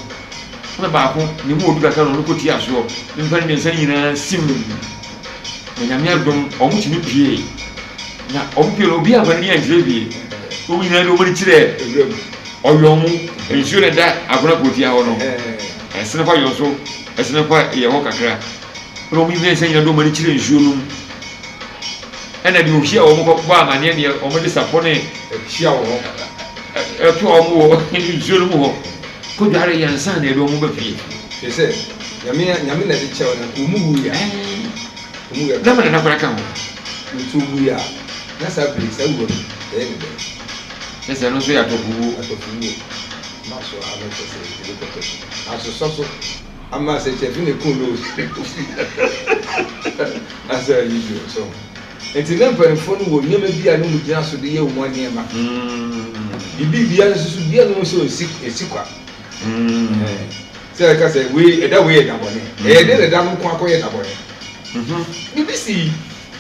ɛna baako ne mu odu kakra na ɔno kɔtia soɔ. Nnipa no mmiɛnsa no nyinaa si mu. Na Nyame adom, wɔn tumi pie. Na wɔn pie no, obi amfa n'ani ankyerɛ fie. Wɔn nyinaa de wɔn ani kyerɛ ɔyɔn mu. Nsuo na ɛda agona kɔtia hɔ no. Ɛsene fa yɔn so, ɛsene fa yɛ hɔ kakra. Ɛna wɔn mmiɛnsa nyinaa de wɔn ani kyerɛ nsuo no mu. Ɛna deɛ ɔhyia wɔn kɔ bɔ amaneɛ deɛ wɔn de sapɔ ne ɛhyia wɔ hɔ ɛto wɔn wɔ nsuo no mu hɔ kɔ dware yɛn nsa na yɛde wɔn ba fie. Hwɛ sɛ nyame nyame na ɛde kyɛw na nka wɔn wu ya wɔn wu ya. Na mene nakora ka ho. Nti owu ya na saa bere saa wuo no ɛyɛ ne dɛn. Ne sɛ no nso yɛ atɔfo wuo. Atɔfo wuo ma so a na kyɛ sɛ ebi kɔtɔ so asosɔ so. Ama sɛ kyɛfi na ekum no ofi asɛ ayi bio so. Nti na mpanimfoɔ no wɔ nneɛma bi a na wɔn gyina so de yɛ wɔn nneɛma. Biribi bia nso so bia no sɛ ɔsi esi kwa. Sɛ ɛka sɛ wei ɛda wei yɛ da bɔne. Ɛyɛ de na ɛda no nko akɔyɛ da bɔne. Biribi si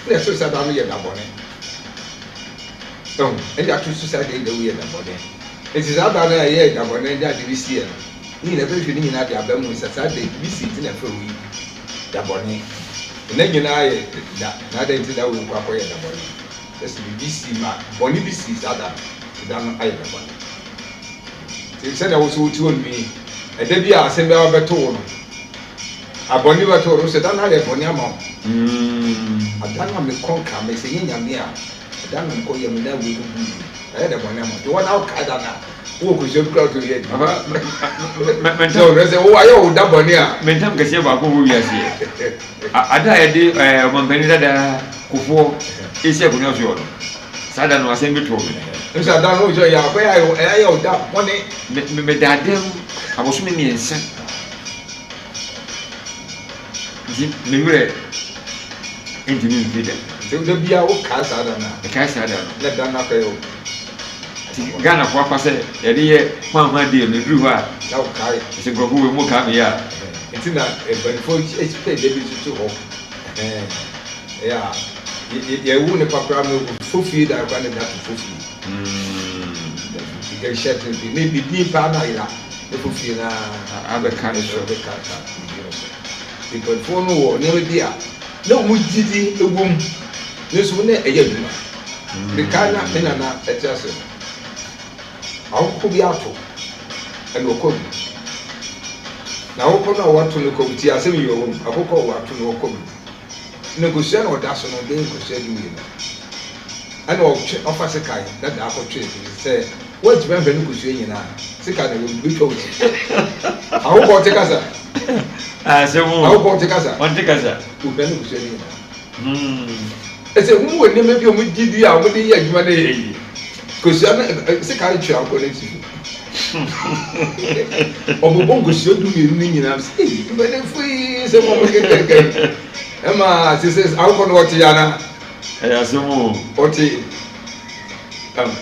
na ɛso sɛ da no yɛ da bɔne. Ɛho ɛde ato so sɛ da wei yɛ da bɔne. Nti saa da no a ɛyɛ da bɔne de ade bi si yɛ no. Ne nyinaa bɛhwehwɛ ne nyinaa de aba mu sɛ saa da yi bi si nti na ɛfrɛ wei da bɔne. Nna nyinaa yɛ da, na adɛn nti da wei nko akɔyɛ da bɔne? Kyerɛ sɛ biribi sii ma bɔne bi sii saa da no, nti da no ayɛ da bɔne. Nti sɛnea wo nso wote hɔ nnɛ yi, ɛda bi a asɛm bi abɛto wo no, abɔne bi bɛto wo no, wo sɛ da no ayɛ bɔne ama wo. Ada no a mekɔ nka me sɛ ɛnyɛ Nyame a, ɛda no a mekɔ yɛ me nan wei bɛbu yi, ayɛ da bɔne ama wo. Nti hɔ na wokae da no a, Wowɔ kosua bi koraa wotumi yɛ adwuma. Sɛ ɔhwɛ sɛ wo ayɛ wo da bɔne a. Me ntam kɛseɛ baako wɔ wiase yɛ. Ada a yɛde ɔmampanin dada Kufuor resi akonnwa soɔ no, saa da no asɛm bi too me. Nso ada no sɛ yɛ akɔyɛ ayɛ wo da bɔne. Medaa dɛm abosome mmiɛnsa. Nti me werɛ ntumi mfi da. Nti da biara wo kae saa da no a. Mekae saa da no. Na da no akɔyɛ wo. Nti Ghanafoɔ afa sɛ yɛde yɛ hwanhwan day no ɛduru hɔ a. Na wo kae. Ɛsɛ nkurɔfoɔ wei mo kae me yɛ a. Nti na mpaninfoɔ pɛ da bi nso to hɔ. Ɛyɛ a yɛwo nipa koraa no fofie da koraa na da to fofie. Yɛhyɛ to ne din paa na ayera. Ne fofie no ara abɛka ne so. Abɛka ka ne din no so. Nkurɔfoɔ no wɔ nneɛma bi a na wɔn gyidi wɔ mu, nanso na ɛyɛ adwuma. Mekae na me nana te ase no, akokɔ bi ato ɛna ɔkɔ mu. Na akokɔ no a wɔato no kɔ mu, tie asɛm yi wɔ mu, akokɔ a wɔato no ɔkɔ mu. Na nkosua na ɔda so no, bɛyɛ nkosua 12. Ɛna ɔtwe ɔfa sekan na daa kɔtwe sɛ Woantumi anhwɛ ne kosua nyinaa. Sika na ɛwɔ mu, betwa wo ti. Awokɔ ɔte kasa. Asɛm o. Awokɔ ɔte kasa. Ɔnte kasa. Ohwɛ ne kosua ne nyinaa. Ɛsɛ wɔn wɔ nneɛma bi a wɔn gye di a wɔde yɛ adwuma no yɛ yie. Kosua no sika ntwe akɔ n'akyi. Ɔbobɔ nkosua 12 no nyinaa sɛ eyi mpanimfo yi sɛ wɔn kekeke ɛma sese akokɔ no ɔte ana. Ɛyɛ asɛm o. Ɔte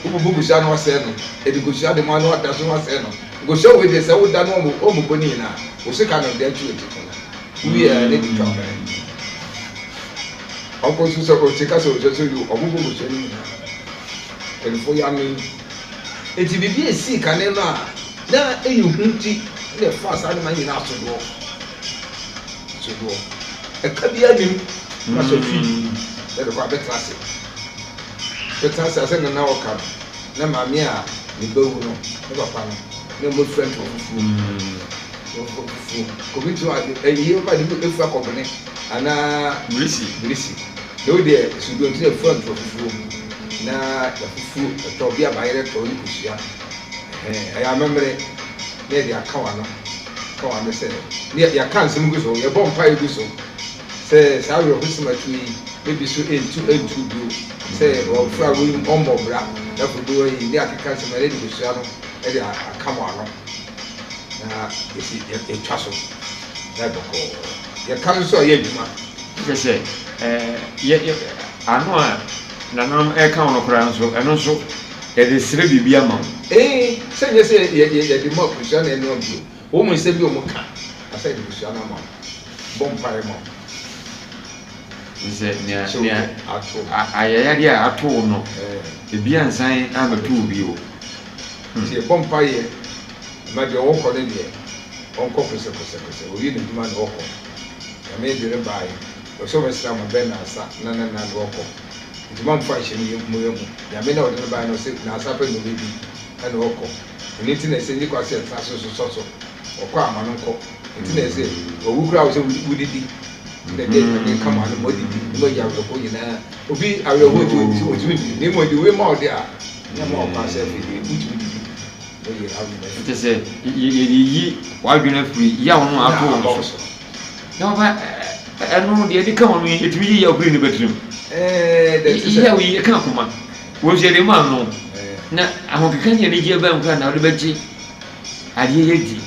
wobobɔ nkosua no wasɛe no ɛde nkosua de mu ano ada so wasɛe no nkosua wei deɛ sɛ woda no wɔn bɔ ne nyinaa wo sika no de atwi wɔ ti kɔnɔ. Wowie a ne de twa ɔbɛn. Ɔkɔ so sɛ ɔte ka sɛ ɔsɛ sɛ ɔyɛ ɔbobɔ abusua no nyinaa. Mpanyinfoɔ yɛ ano yi. Enti biribi a esii kane no a na ɛyɛ hu nti na ɛfaa saa nneɛma nyinaa sodoɔ. Sodoɔ. Ɛka biara nim na sɛ fi na ɛde kɔ abɛtena ase. Bɛtena ase asɛ nana ɔka no na maame a ne ba wu no ne papa no na mmɔfra ntoma fufuo. Fufuo, kobi nso ade ɛyi yɛ ba de bi efura kɔbene anaa birisi birisi na o deɛ sudo nti na efura ntura fufuo na yafufuo ɛtɔ bi abayerɛ tɔ ne kosua ɛhɛn ɛyɛ amammerɛ na yɛde aka wano ka wano sɛ ne yɛaka nsɛm gu so yɛbɔ mpaeɛ gu so sɛ saa awerɛhosɛm atuo yi ne bi so ɛntu ɛntu bio sɛ ɔfura wei ɔmmɔ bra na afei bi wɔ yi ne akeka nsɛm ɛne de kosua no ɛde aka mo ano. Na yɛsi yɛtwa so na bɔkɔɔ. Yɛka nso sɛ ɔyɛ adwuma. Kyerɛ sɛ ɛɛ yɛ yɛ ano a nananom ɛreka wo no koraa nso ɛno nso yɛde srɛ biribi ama wo. Ee, sɛ nyɛ sɛ yɛ yɛ yɛde ma abusua na ɛnoa bio. Wɔn mu nsɛm bi a wɔka na sɛ yɛde abusua no ama wo. Bɔ mpaeɛ ma wo. Sɛ nea nea ayayadeɛ a ato wo no ebi ansan ammɛto wo bio. Nti yɛbɔ mpaeɛ ma deɛ ɔɔkɔ no deɛ ɔnkɔ kosɛkosɛkosɛ, ɔwie n'adwuma na ɔkɔ. Nyame de no baeɛ, ɔsɛ ɔbɛsra mo bɛ nansa na na na na ɔkɔ. Nti ma mfa nhyɛ mo yɛ mu. Nyame na ɔde no baeɛ no ɔse nansa pɛ na ɔbɛdi ɛna ɔkɔ. Ɛno nti na ɛsɛ nni kwa sɛ yɛtena so sosɔ so. Ɔkɔ a ma no nkɔ. Nti na ɛsɛ wawu koraa wɔ sɛ wodidi. Nti na deɛ Nyame ka mo ano mo adidi na moayi awerɛhoɔ nyinaa. Obi awerɛhoɔ nti ɔntumi ndidi na mmom ɔde wei ma wo deɛ a na ɛma wo kwan sɛ afei deɛ wotumi didi na woyi haw nyinaa firi. Kyerɛ sɛ yɛreyi w'adwene afiri yaw no a ato wo so. Na papa ɛno deɛ ɛde ka ho no ɛtumi yi yaw firi nnipa tirim. Yaw yi ɛka akoma. Wɔn nso yɛde ma no na ahokeka ne anigyeɛ bɛn koraa na wode bɛgye adeɛ yɛ di.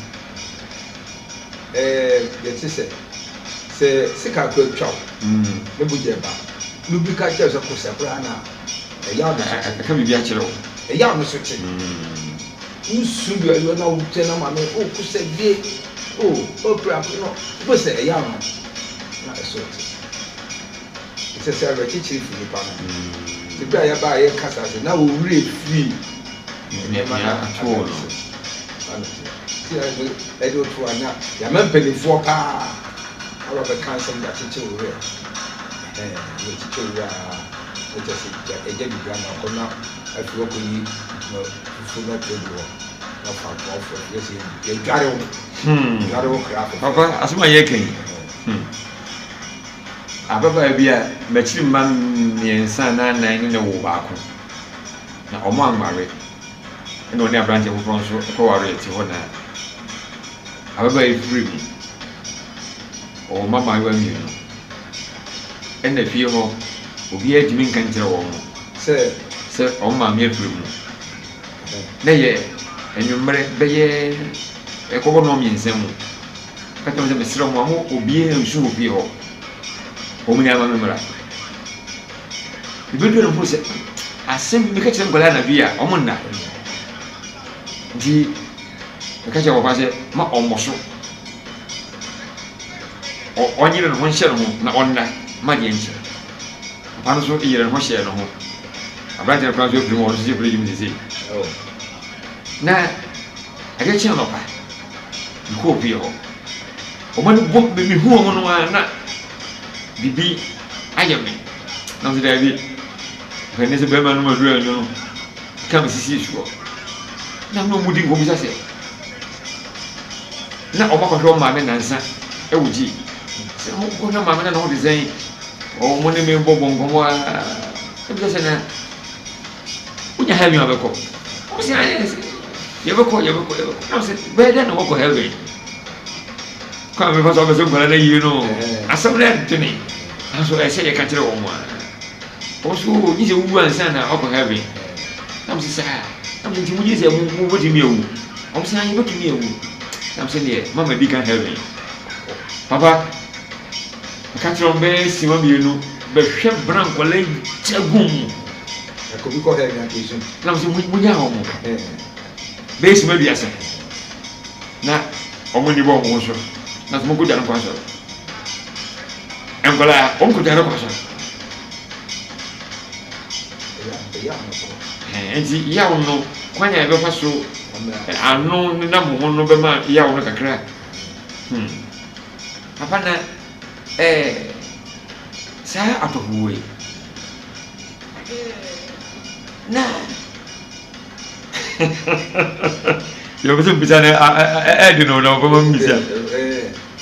Deɛ ɛte sɛ sɛ sika kora twa wo ne bogya ba na obi ka kyerɛ sɛ kosɛ koraa no a ɛyaw no so te. Ɛka biribi akyerɛ wo. Ɛyaw no so te. Wosu bi ayɔ na wokyɛ na maame o kosɛ bie o okura no wobɛ sɛ ɛyaw no na ɛso te. Ɛsɛ sɛ awerɛkyekyere fi nipa no. Nti bere a yɛbaa yɛka saa sɛ na wo werɛ firi nneɛma no ato wo no. Saa na ɛteɛ. Nti na ɛde woto a na yɛama mpanimfoɔ paa aba bɛka nsɛm de akyekye wo werɛ. Ɛhɛn, na ɛkyekyɛ wo werɛ a na kyerɛ sɛ ɛgya biribi ama akɔ na afei wakɔyi ntoma fufuo no ato agu hɔ na afa ntoma foforɔ afei sɛ yɛdware wo. Dware wo kra fɛfɛɛfɛ. Papa, asɛm a yɛreka yi, hmm. Ababaa bi a m'akyiri mma mmiɛnsa anaa nnan ne no woo baako, na wɔanware. Ɛnna ɔne aberanteɛ foforɔ nso kɔwaree te hɔ na ababaa yi firii mu. Ɔwɔ mma mmaayewa mmienu. Ɛnna fie hɔ, obiara ntumi nka nkyerɛ wɔn Sɛ. sɛ wɔn maame afiri mu. Na ɛyɛ anwummerɛ bɛyɛ ɛkɔbɔ nnɔnmiɛnsa mu. Ɔka kyerɛɛ wɔn sɛ, Mesrɛ mo, mo obiara nsu wɔ fie hɔ. Wɔn nyinaa ma me mmra. Ebeduru no hu sɛ asɛm bi meka kyerɛ nkwadaa anadwo yi a wɔn nna. Nti meka kyerɛ papa sɛ ma ɔmmɔ so. Ɔnyere ne ho nhyɛ ne ho na ɔnna ma deɛ nkyɛ. Papa no nso yere ne ho hyɛɛ ne ho. Aberanteɛ no koraa nso afiri mu ɔno nso hyɛ fridge mu sesei. Na adeɛ kye anɔpa mekɔɔ fie hɔ. Wɔn ani bɔ me mehu wɔn no ara na biribi ayɛ me. Na ɔsɛ daabi. Ɔpɛni sɛ bɛrima no ma duru anwunu no ka me sisi soɔ. Na me wɔn di nkɔmmɔ bisa sɛ na wɔn akɔhwɛ wɔn maame nansa ɛwɔ gyi. Sɛ wɔn kɔhwɛ maame na ne ho te sɛn wɔn ne me bɔ bɔ nkɔmmɔ aa. Ebisa sɛ na wonya heaven a wobɛkɔ? Wɔn sɛ ayɛ sɛ yɛbɛkɔ yɛbɛkɔ yɛbɛkɔ. Na sɛ bɛyɛ dɛn na wɔkɔ heaven? Kwan a mefa so abɛsɛ nkwadaa no yie no asɛm no ɛdene nanso ɛsɛ yɛka kyerɛ wɔn a. Wɔn so o, gye sɛ wowu ansa na wakɔ heaven. Na mo sɛ saa. Na mo sɛ nti mo gye sɛ mo mo bɛtumi awu. Wɔn sɛ ayi bɛtumi awu. Na mo sɛ deɛ mama di kan heaven. Papa, meka kyerɛ wɔn bɛyɛ sima mmienu bɛhwɛ bra nkɔla gya gu mu. Ɛkɔ bi kɔ heaven aka esu. Na mo sɛ mo nya wɔn. Bɛyɛ sima 30. Na wɔn ni bɔ wɔn ho so. Na sɛ mo kɔ dwa no kɔ asɔre. Nkwadaa, wɔn kɔ dwa no kɔ asɔre. Nti yaw no, kwan a yɛbɛfa so ano nenam ho no bɛma yaw no kakra. Papa na ɛɛ saa atɔfo wei na yɛbɛ sɛ mbisa no ɛɛde no na ɔbɛma mbisa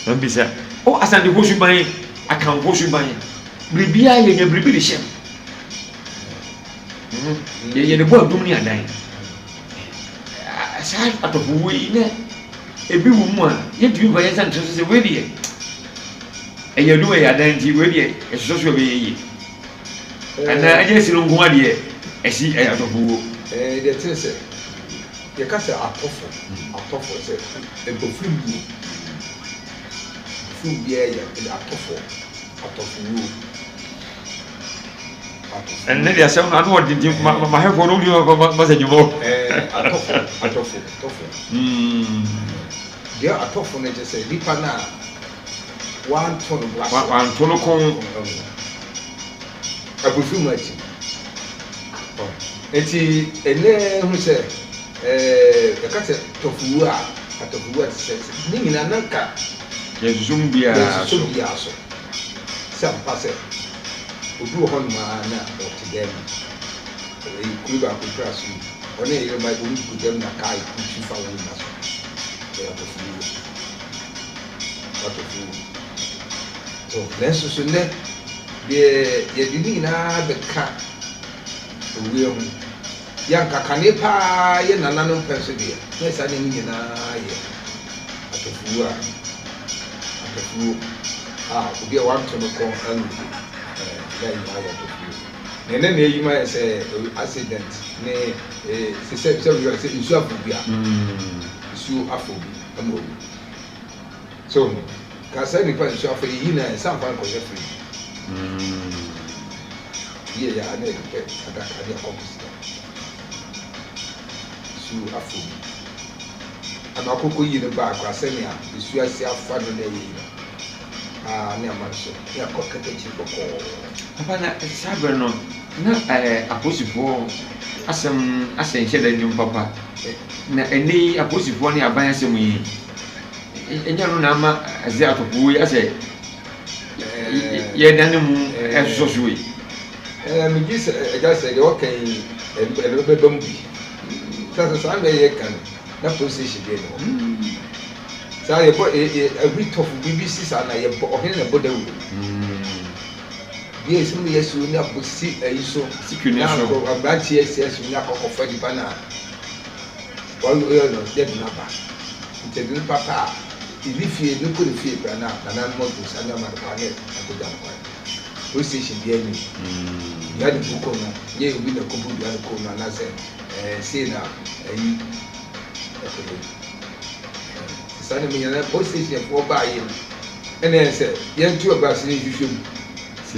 mbisa o Asantefo suban, Akanfo suban, biribiara yɛnya biribi de hyɛ mu, yɛde bɔ adum ne adan. Saa atɔfo wei na ebi wɔ mu a yɛntumi mfa yɛn nsa nkyerɛ so sɛ wei deɛ ɛyɛ adum ɛyɛ adan nti wei deɛ ɛsosɔ so ɛbɛyɛ yie. Anaa ɛnyɛ ɛsi no nko adeɛ ɛsi ɛyɛ atɔfo wuo. Ɛɛ deɛ ɛte sɛ yɛka sɛ atɔfo atɔfo sɛ mpofirim wuo, mpofirim biara yɛ atɔfo atɔfo wuo. Atɔfo. Ɛnne deɛ asɛm no ano ɔden nti ma ma mahwɛfoɔ no wodi ma ma ma sɛ dwuma o. Ɛɛ atɔfo atɔfo atɔfo. Deɛ atɔfo no kyɛ sɛ nipa no a wanto no bo ase. Wanto no kɔn. Abufuo mu akyi. Nti ɛnɛ hu sɛ yɛka sɛ tɔfowuo a, atɔfowuo a te sɛ ne nyinaa na nka yɛnsusu mu biara so. Yɛnsusu biara so. Sɛ ampa sɛ obi wɔ hɔnom a na ɔte dɛm mu. Ɛyi kuro baako kura so yi, ɔne ne yere ma wɔn gu dɛm na kaa ekutu fa wɔn nyinaa so. Ɛyɛ atɔfowuo. Atɔfowuo. So nanso so nnɛ deɛ yɛde ne nyinaa bɛka owuo ho. Yɛanka kane paa yɛ nananom pɛ nso deɛ, na saa nneɛma nyinaa yɛ atɔfowuo a, atɔfowuo a obi a wanto no kɔn anwu ɛɛ na nyinaa yɛ atɔfowuo. Na ɛnɛ na eyi ma yɛ sɛ accident ne ee sɛ sɛ sɛ sɛ nsuo afɔ bi a, nsuo afɔ bi ama owu. So ho? Ka saa nipa nsu afɔ yi na nsa mfa nkɔhyɛ fridge. Yie yɛ a na yɛde pɛ adaka de akɔ akɔsi hɔ. Nsu afɔ bi. Ama akokɔ yi no baa koraa sɛnea nsu asi afa no na ɛyɛ yi no. Aa ne ama no so ne akɔ kata akyiri bɔkɔɔ. Papa na saa berɛ no na ɛɛ apolisifoɔ asɛm asɛ nhyɛ da nnim papa. Na ɛnnɛ yi apolisifoɔ ne aban asɛm yi ɛnyɛ no na ama ɛsɛ atɔfoɔ yi asɛ yɛdane mu ɛsosɔ so yi. Ɛɛ megye sɛ ɛgya sɛ deɛ ɔka yi ɛno bɛba mu bi. Sɛ sɛ saa na ɛyɛ ka no na police station deɛ ne hɔ. Saa yɛbɔ ɛhuri tɔfo biribi si saa na yɛbɔ ɔhene na ɛbɔ dawuro. Bi a ɛsɛ mu yɛ so ne abɔ si ayi so. Sikini so. Na aberanteɛ si ɛso ne akɔkɔfa nipa na wɔyɛ no yɛde no aba. Nti ɛde nipa pa a ɛni fie ne kɔ ne fie kura na nananom agu nsa ne ama no kwan ne akɔgya no kwan. Police station bi anim. Dua de bu kɔ no nyɛ obi na kɔbu dua no kɔ no anaasɛ ɛɛ sei na ayi ɛkɔyɛ yi. Saa na menya na police station foɔ baa yɛ no ɛna yɛ sɛ yɛnto abrase ne nhwehwɛ mu. Sɛ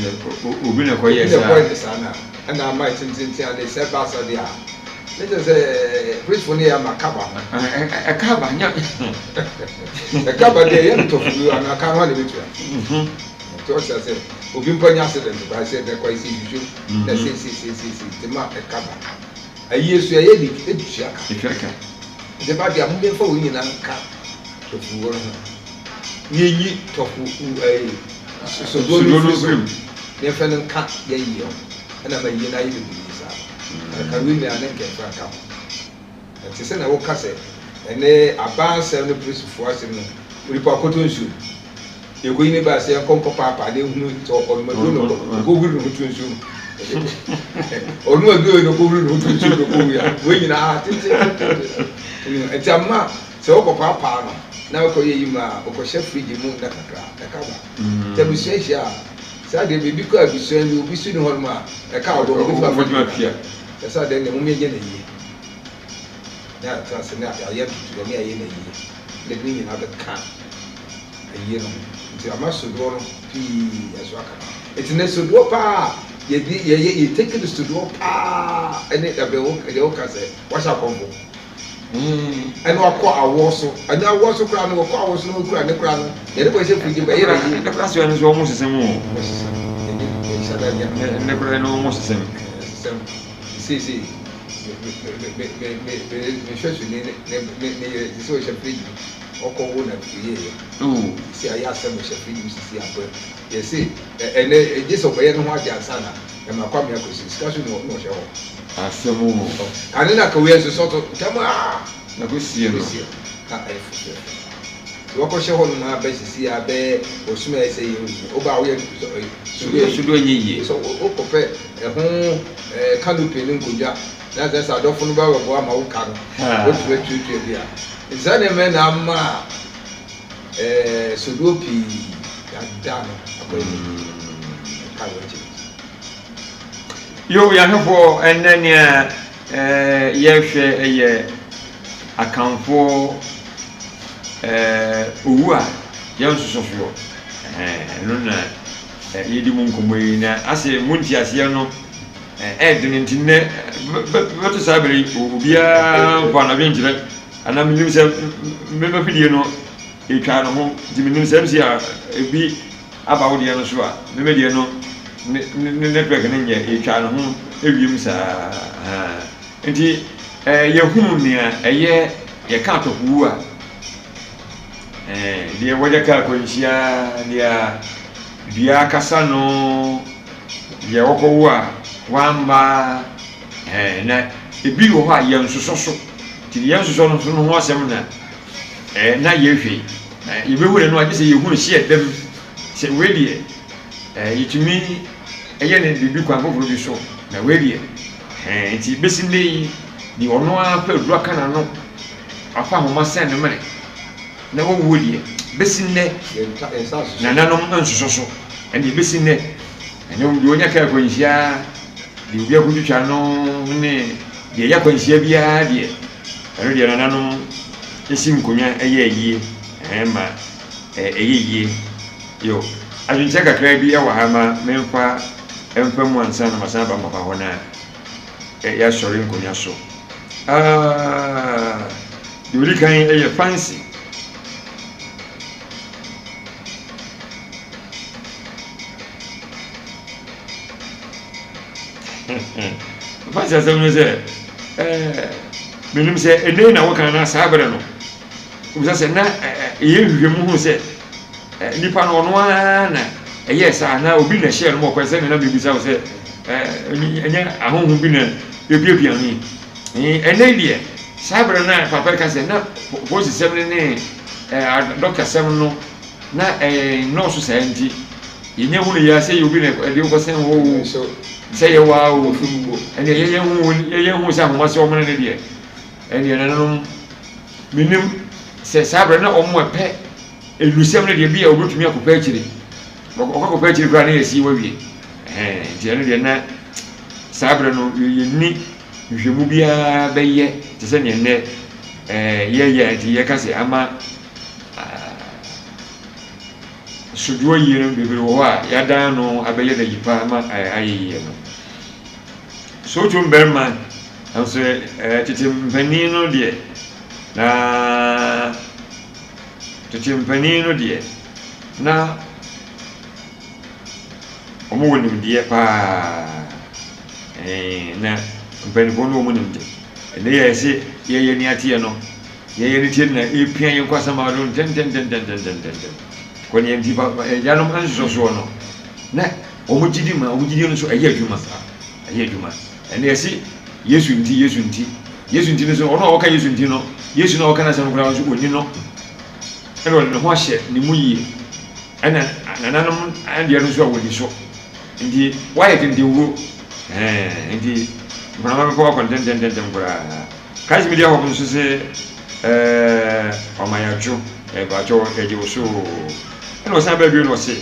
obi na kɔyɛ Obi na saa. kɔyɛ saa na ɛna ama tententen a ne sɛ baasa deɛ a ne kyerɛ sɛ polisifoɔ no yɛ ama kaba ho. Ɛka aba nya. Ɛka ba deɛ yɛ ntɔfo bi anaa ka ho a na ebetua. Nti ɔkyerɛ sɛ obi mpo anya accident koraa sɛ ɛbɛkɔ ɛsɛ nhwehwɛ mu na sɛ sɛ sɛ sɛ sɛ nti ma ɛka ba. Ayie so ɛyɛ de etua ka. Etua ka. Nti ba deɛ mo bɛfa wɔn nyinaa nka tɔfo wɔ no ho. Yɛnyi tɔfo ɛyi sodoɔ no mfiri so. Yɛmfa no nka yɛyie ho. Ɛna ma yie no ayɛ bebree saa. Ɛka wei nyinaa ne nkɛmfa nka ho. Ɛte sɛ na woka sɛ ɛne aban asɛm ne polisifoɔ asɛm no onipa akɔtɔ nsuo mu. Yɛkɔyi ne baa sɛ yɛnkɔ nkɔ paapaa na ehunu sɛ ɔnom aduro na ɔkɔhuri ne ho to nsuo mu. Ɔnom aduro na ɔkɔhuri ne ho to nsuo mu na ɔkɔwui a wei nyinaa tentententen. Nti ama sɛ wokɔ paapaa no na wokɔyɛ yi mu a wokɔhyɛ fridge mu nna kakra ɛka ba. Nti abusua hyia a Saa deɛ biribi kɔ abusua bi obi so ni hɔnom a ɛka ɔdɔ obi fa Wobɛtumi atua. Ɛsɛ deɛ ne mom yɛnyɛ no yie na yɛatena ase na yɛayɛ ntotoeɛ na yɛayɛ no yie na ɛde ne nyinaa bɛka ayie no ho. Nti ama sodoɔ no pii ɛso aka. Nti ne sodoɔ paa a yɛde yɛyɛ yɛ take no sodoɔ paa ɛne dabrɛ wo deɛ woka sɛ wahyɛ akɔmfo ɛna wakɔ awoɔ so ɛna awoɔ so koraa no wɔkɔ awoɔ so no wɔkura ne koraa no yɛde kɔ hyɛ fridge mu ɛyɛ na yie. Ɛnɛ koraa so ɛno nso wɔn sesɛm o. Wɔn sesɛm ɛnyɛ ɛnhyɛ da nyɛ. Ɛnɛ koraa ɛno wɔn sesɛm. Sesɛm seesei me me me me me me me hwɛ so ne ne ne ne yere sɛ ɔhyɛ fridge mu ɔkɔ wo na oyɛ yɛ. Sisi ayɛ asɛm ɔhyɛ fridge mu sisi abɛ yɛse ɛnɛ gye sɛ ɔbɛyɛ ne ho ade ansa na ɛma Kwame akɔsi sika so na ɔhyɛ hɔ. Asɛm o. Kane na kawia nso sɔto ntɛm aa. Na kɔsie no. Kɔsie no na ayɛ fɛfɛɛfɛ. Nti wɔkɔhyɛ hɔ nom abɛ sisi abɛ bosome a ɛsɛ yɛ owu. Woba a woyɛ sodo sodo ɛnyɛ yie. Sɛ wokɔpɛ ɛho canopy ne nkonnwa na sɛ sɛ adɔfo no ba bɛboa ma wo ka no wotumi atuatua bi a. Nti saa nneɛma yi na ama sodoɔ pii yɛada no akɔyɛ ne yie. Ɛka wɔ akyire. Yo, yɛahwɛfoɔ, ɛnnɛ nea yɛrehwɛ yɛ Akanfoɔ owu a yɛnsosɔ soɔ. Ɛno na yɛdi mu nkɔmmɔ yi, na ase mu nteaseɛ no ɛɛdene nti nnɛ bɛto saa berɛ yi obiara mfa n'adwenkyerɛ anaa menim sɛ mmɛma fidie no ɛtwa ne ho nti menim sɛ msi a ebi Aba wo deɛ no so a, me me deɛ no ne ne network no nyɛ, ɛtwa ne ho ewiem saa ahaa. Nti ɛɛ yɛhunu nea ɛyɛ yɛka atɔfowu a, ɛɛ deɛ wɔgya kaa akwanhyia, deɛ dua akasa no, deɛ wɔkɔwo a wamma, ɛɛ na ebi wɔ hɔ a yɛnsosɔ so. Nti deɛ yɛnsosɔ no so no ho asɛm na ɛɛ na yɛhwɛ yi. Na yɛbɛhu no no a, gye sɛ yɛhu no hyeɛ dam sɛ wei deɛ eh, yɛtumi yɛ no biribi kwan foforɔ bi so, na wei deɛ eh, nti bɛsi nnɛ yi, deɛ ɔno ara pɛ aduru aka n'ano, afa ahoma sɛn ne mene, na wawuo deɛ, bɛsi nnɛ, nananom nsosɔ so, ɛnneɛ bɛsi nnɛ, ɛne deɛ ɔnya kaa akwanhyia, deɛ obi akɔtwitwa no ne deɛ ɛyɛ akwanhyia biara deɛ, Ɛno deɛ nananom si nkonnwa yɛ ayie ma ɛyɛ yie. Yo, adwenkyerɛ kakra bi wɔ ha ma memfa mfa mu ansa na masan aba papa hɔ na yɛasɔre nkonnwa so. Ah, deɛ ɔdi kan yɛ fancy. Fancy asɛm no sɛ ɛɛ menim sɛ ɛnɛ na woka na saa berɛ no wobisa sɛ na ɛyɛ nhwehwɛmu hu sɛ nipa no ɔno ara na ɛyɛɛ saa anaa obi na ɛhyɛɛ no ma ɔkɔɛ sɛ na mebisa wo sɛ ɛnyɛ ahonhom bi na ɛpiapia no yi ɛnɛ deɛ saa berɛ no a papa ka sɛ na polisisɛm no ne dɔktasɛm no na ɛnnɔɔso saa nti yɛnya hunu yɛ sɛ yɛ obi na ɛde wokɔsɛn hɔ o sɛ yɛ waa o ɛnna yɛyɛ hu yɛyɛ hu sɛ ahoma sɛ wɔn ne deɛ ɛnna nananom menim sɛ saa berɛ na wɔn ɛpɛ nnusɛm no deɛ bi a wɔbɛtumi akɔpɛ akyire ɔkɔ akɔpɛ akyire koraa na yɛsi wawie ɛhɛn nti ɛno deɛ na saa berɛ no yɛnni nhwehwɛmu biara bɛyɛ te sɛ neɛ nnɛ ɛɛ yɛyɛ nti yɛka sɛ ama Sodoɔ yie no bebree wɔ hɔ a yɛadan ano abɛyɛ no ayi pa ma ayɛ yie no. Soto mmarima nso tete mpanin no deɛ na tete mpanin no deɛ na wɔwɔ nimdeɛ paa na mpanimfoɔ no wɔn nimdeɛ. Ɛnɛ yɛ sɛ yɛyɛ nea teɛ no. Yɛn ani tie na epia yɛn kɔ asamado ntɛntɛntɛntɛntɛntɛm. Kɔ nea nti pa agyanom nsosɔsoɔ no na wɔn gyidi ma wɔn gyidi no nso ɛyɛ adwuma saa ɛyɛ adwuma. Ɛnna yɛsi Yesu nti Yesu nti Yesu nti no so ɔno a ɔka Yesu nti no Yesu na ɔka n'asɛm koraa nso ɔnni no ɛna ɔde ne ho ahyɛ ne mu yie ɛna nananom adeɛ no nso a wɔdi so nti wɔayɛ tentenwuo ɛɛ nti mframa bɛfa wakɔ ntɛntɛntɛntɛm koraa. Christ Media Hub nso se ɛɛ ɔma yɛadwo, ɛɛ mpakyɛw yɛgye wo so oo. Ɛna ɔsan baa bio na ɔse,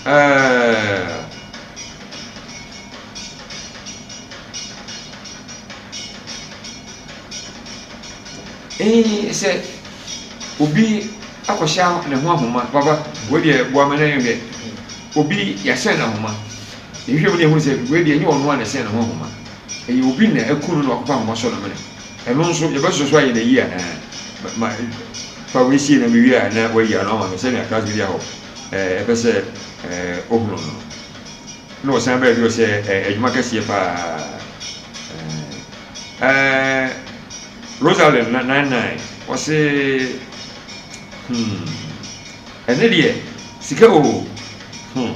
Ɛɛ. Ee, sɛ obi akɔhyɛ ne ho ahoma, papa, wei deɛ boa me na yɛnhwɛ. Obi yɛahyɛ no ahoma. Yɛhwehwɛ mu na yɛhunu sɛ wei deɛ ɛnyɛ ɔno a na ɛsɛn ne ho ahoma. Ɛyɛ obi na aku no na wakɔfa ahoma sɔ ne mene. Ɛno nso yɛbɛsosɔ so ayɛ no ayi anaa? Ma, fa wei sie na mewie a na wayi ano ama me sɛnea Christ Media Hub ɛpɛ sɛ ohunu no. Na ɔsan baa bio sɛ adwuma kɛseɛ paa. Ɛɛ Rosalind 99 ɔse hmm ɛne deɛ sika o hmm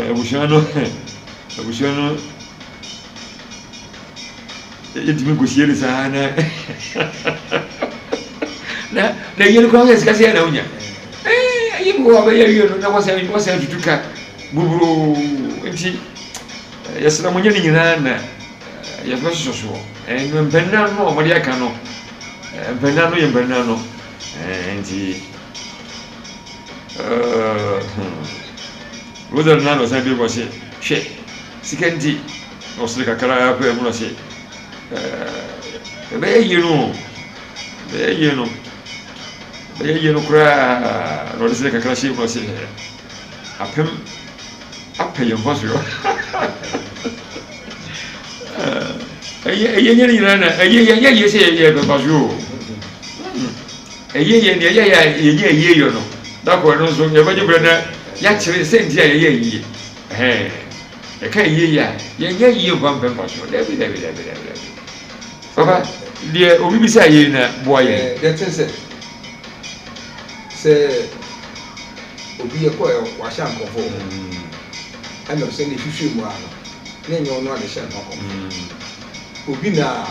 abusua no abusua no yɛntumi nkɔsie no saa na na na yie no koraa sɛ sika sɛ na wonya ɛyɛ bi wɔ hɔ a bɛyɛ awie no na wɔsɛ wɔsɛ tutu ka buburoo nti yɛsrɛ mo nyɛ ne nyinaa na yɛbɛsosɔ soɔ mpanyina no a wɔde aka no mpanyina no yɛ mpanyina no nti Rosary na ɔsan bi wɔ se hwɛ sika nti na ɔsere kakra pɛ mu na ɔse ɛbɛyɛ yie no ɛbɛyɛ yie no ɛbɛyɛ yie no koraa na ɔde sere kakra hyɛ mu na ɔse apem apɛ yɛn mfa soɔ ɛyɛ ɛyɛ nyɛ ne nyinaa na ɛyɛ yɛ nyɛ yie sɛ yɛ yɛ mfa soɔ o ɛyɛ yɛ deɛ ɛyɛ yɛ a yɛnyɛ yie yɛ no dakɔ no nso yɛbɛgye berɛ na yɛakyerɛ sɛ nti a yɛyɛ yie ɛhɛn yɛka yie yɛ a yɛnyɛ yie mfa mpɛ mfa soɔ dabi dabi dabi dabi dabi papa deɛ obi bisa yie na boa yɛn. Deɛ kyɛn sɛ sɛ obi yɛ kɔ wahyɛ nkɔmfo wɔ hɔ ɛna sɛ ne hwehwɛ mu ara no na ɛnyɛ ɔno a na ɛhyɛ ne ho akɔmfo obi na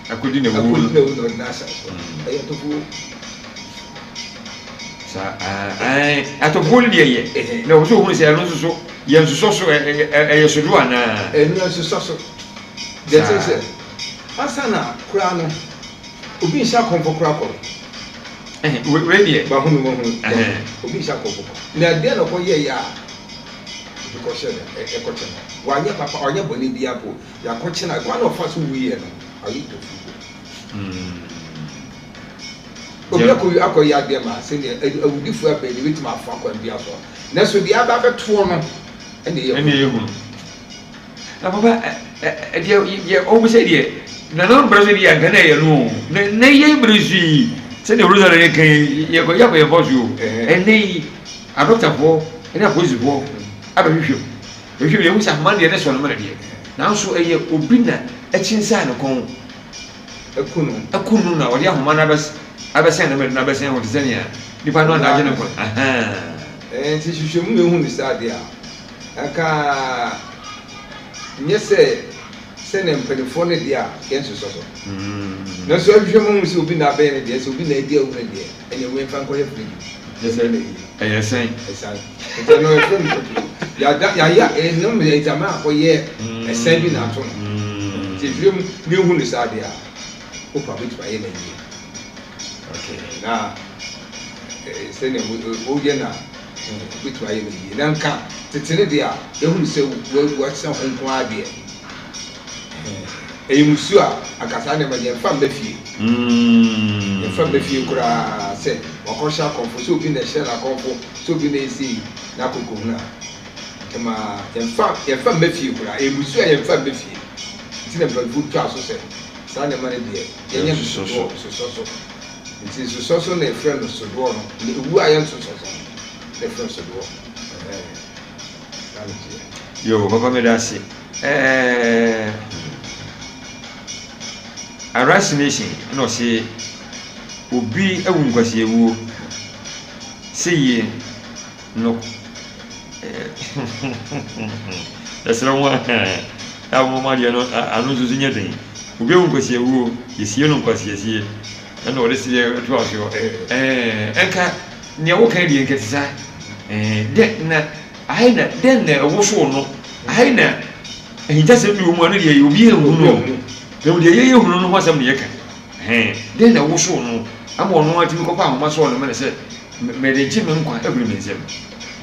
akɔdi na wu akɔdi na wu na ɔde n'ahyɛ so ɛyɛ ntɔfoɔ. Saa ɛɛ atɔfoɔ no deɛ yɛ na wɔn nso ohun sɛ ɛno nso so yɛ nsosɔ so ɛyɛ sodo anaa. Ɛnyɛ nsosɔ so deɛ kyɛn sɛ ansa na koraa no obi nhyɛ akɔmfo koraa kɔ no. Wei deɛ. Mahunu mahunu obi nhyɛ akɔmfo kɔ na ɛdeɛ na ɔkɔ yɛ yɛ a obi kɔ hyɛ no ɛkɔkyɛ no wanyɛ papa wanyɛ bɔne bi apo yɛakɔkyɛ no kwan na ɔfa so wuyɛ no ayɛ tɔfuo. Obi akɔ akɔyɛ adeɛ ma sɛdeɛ awudifoɔ abɛn deɛ ebɛtumi afa kwan bi aso nanso deɛ aba abɛtoɔ no ɛna ɛyɛ ɛna ɛyɛ hunu na papa ɛdeɛ deɛ ɔmo sɛ deɛ nananom brɛ so deɛ anka na ɛyɛ no o na na yɛ brɛ so yi sɛdeɛ Rosa yɛ kan yi yɛkɔ yɛ akɔ yɛn fɔ so o ɛnɛ yi adɔktafoɔ ɛne apolisifoɔ abɛhwehwɛ mu ɛhwehwɛ mu yɛhu sɛ ahoma deɛ ne sɔ no mene deɛ nanso ɛyɛ obi na ɛkyinsaa ne kɔn Aku no. Aku no na ɔde ahoma no abɛs abɛsɛn ne mene no abɛsɛn ho te sɛ nea nipa no anagye ne nkwa. Ahaa. Ɛɛ nti hwehwɛmu na ehu no saa deɛ a, anka nyɛ sɛ sɛnea mpanimfoɔ no deɛ a yɛnsosɔ so. Nanso ahwehwɛ mu ahu sɛ obi na abɛn no deɛ, sɛ obi na adi awu no deɛ, ɛnneɛ wei mfa nkɔyɛ fridge mu. Kyerɛ sɛ ɛyɛ sɛn? Ɛsan. Nti ɛno yɛfrɛ no totoo. Yɛada yɛayɛ ɛno mmerɛ nti ama akɔyɛ ɛsɛn bi na ato no. Nti nhwehwɛ mu na ehu no saa deɛ a, wopa bɛtumi ayɛ no ayie. Okay. Na sɛnea woyɛ no a, wobɛtumi ayɛ no yie. Na nka tete no deɛ a, yɛhunu sɛ wɔasesa ho nko ara deɛ, ɛyɛ musuo a, anka saa nneɛma deɛ yɛmfa mma fie. Yɛmfa mma fie koraa sɛ wakɔhyɛ akɔmfo, sɛ obi na ɛhyɛ no akɔmfo, sɛ obi na ɛyɛ sei na akɔkɔhunu a, ntɛm ara yɛmfa yɛmfa mma fie koraa. Ɛyɛ musuo a yɛmfa mma fie. Nti na mpanimfoɔ twaa so sɛ saa nneɛma no deɛ yɛnyɛ no sodoɔ, sosɔ so. Nti nsosɔ so na yɛfrɛ no sodoɔ no, na ewu a yɛnsosɔ so no na yɛfrɛ no sodoɔ. Ɛhɛn, saa na ɛteɛ. Yoo papa meda ase ɛɛɛ hmm Arise Nation ɛna ɔse obi awu nkwasiawuo sɛ yie no Yɛsrɛ mo a momma adeɛ no ano nso so nyɛ den. Obi awu nkwasiawuo, yɛsie no nkwasiasie. Ɛna ɔde seɛ toa soɔ. Ɛɛ ɛnka nea woka deɛ nka te saa. Ɛɛ dɛn na ahe na dɛn na ɛwosoo no? Ahe na ahintasɛm bi wɔ mu a ɛno deɛ obi anhu no. Na mmom deɛ yɛyɛ hunu no ho asɛm na yɛka. Ɛhɛn, dɛn na ɛwosoo no ama ɔno ara tumi kɔfa ahoma sɔɔ ne mene sɛ meregye me nkwa afiri me nsam?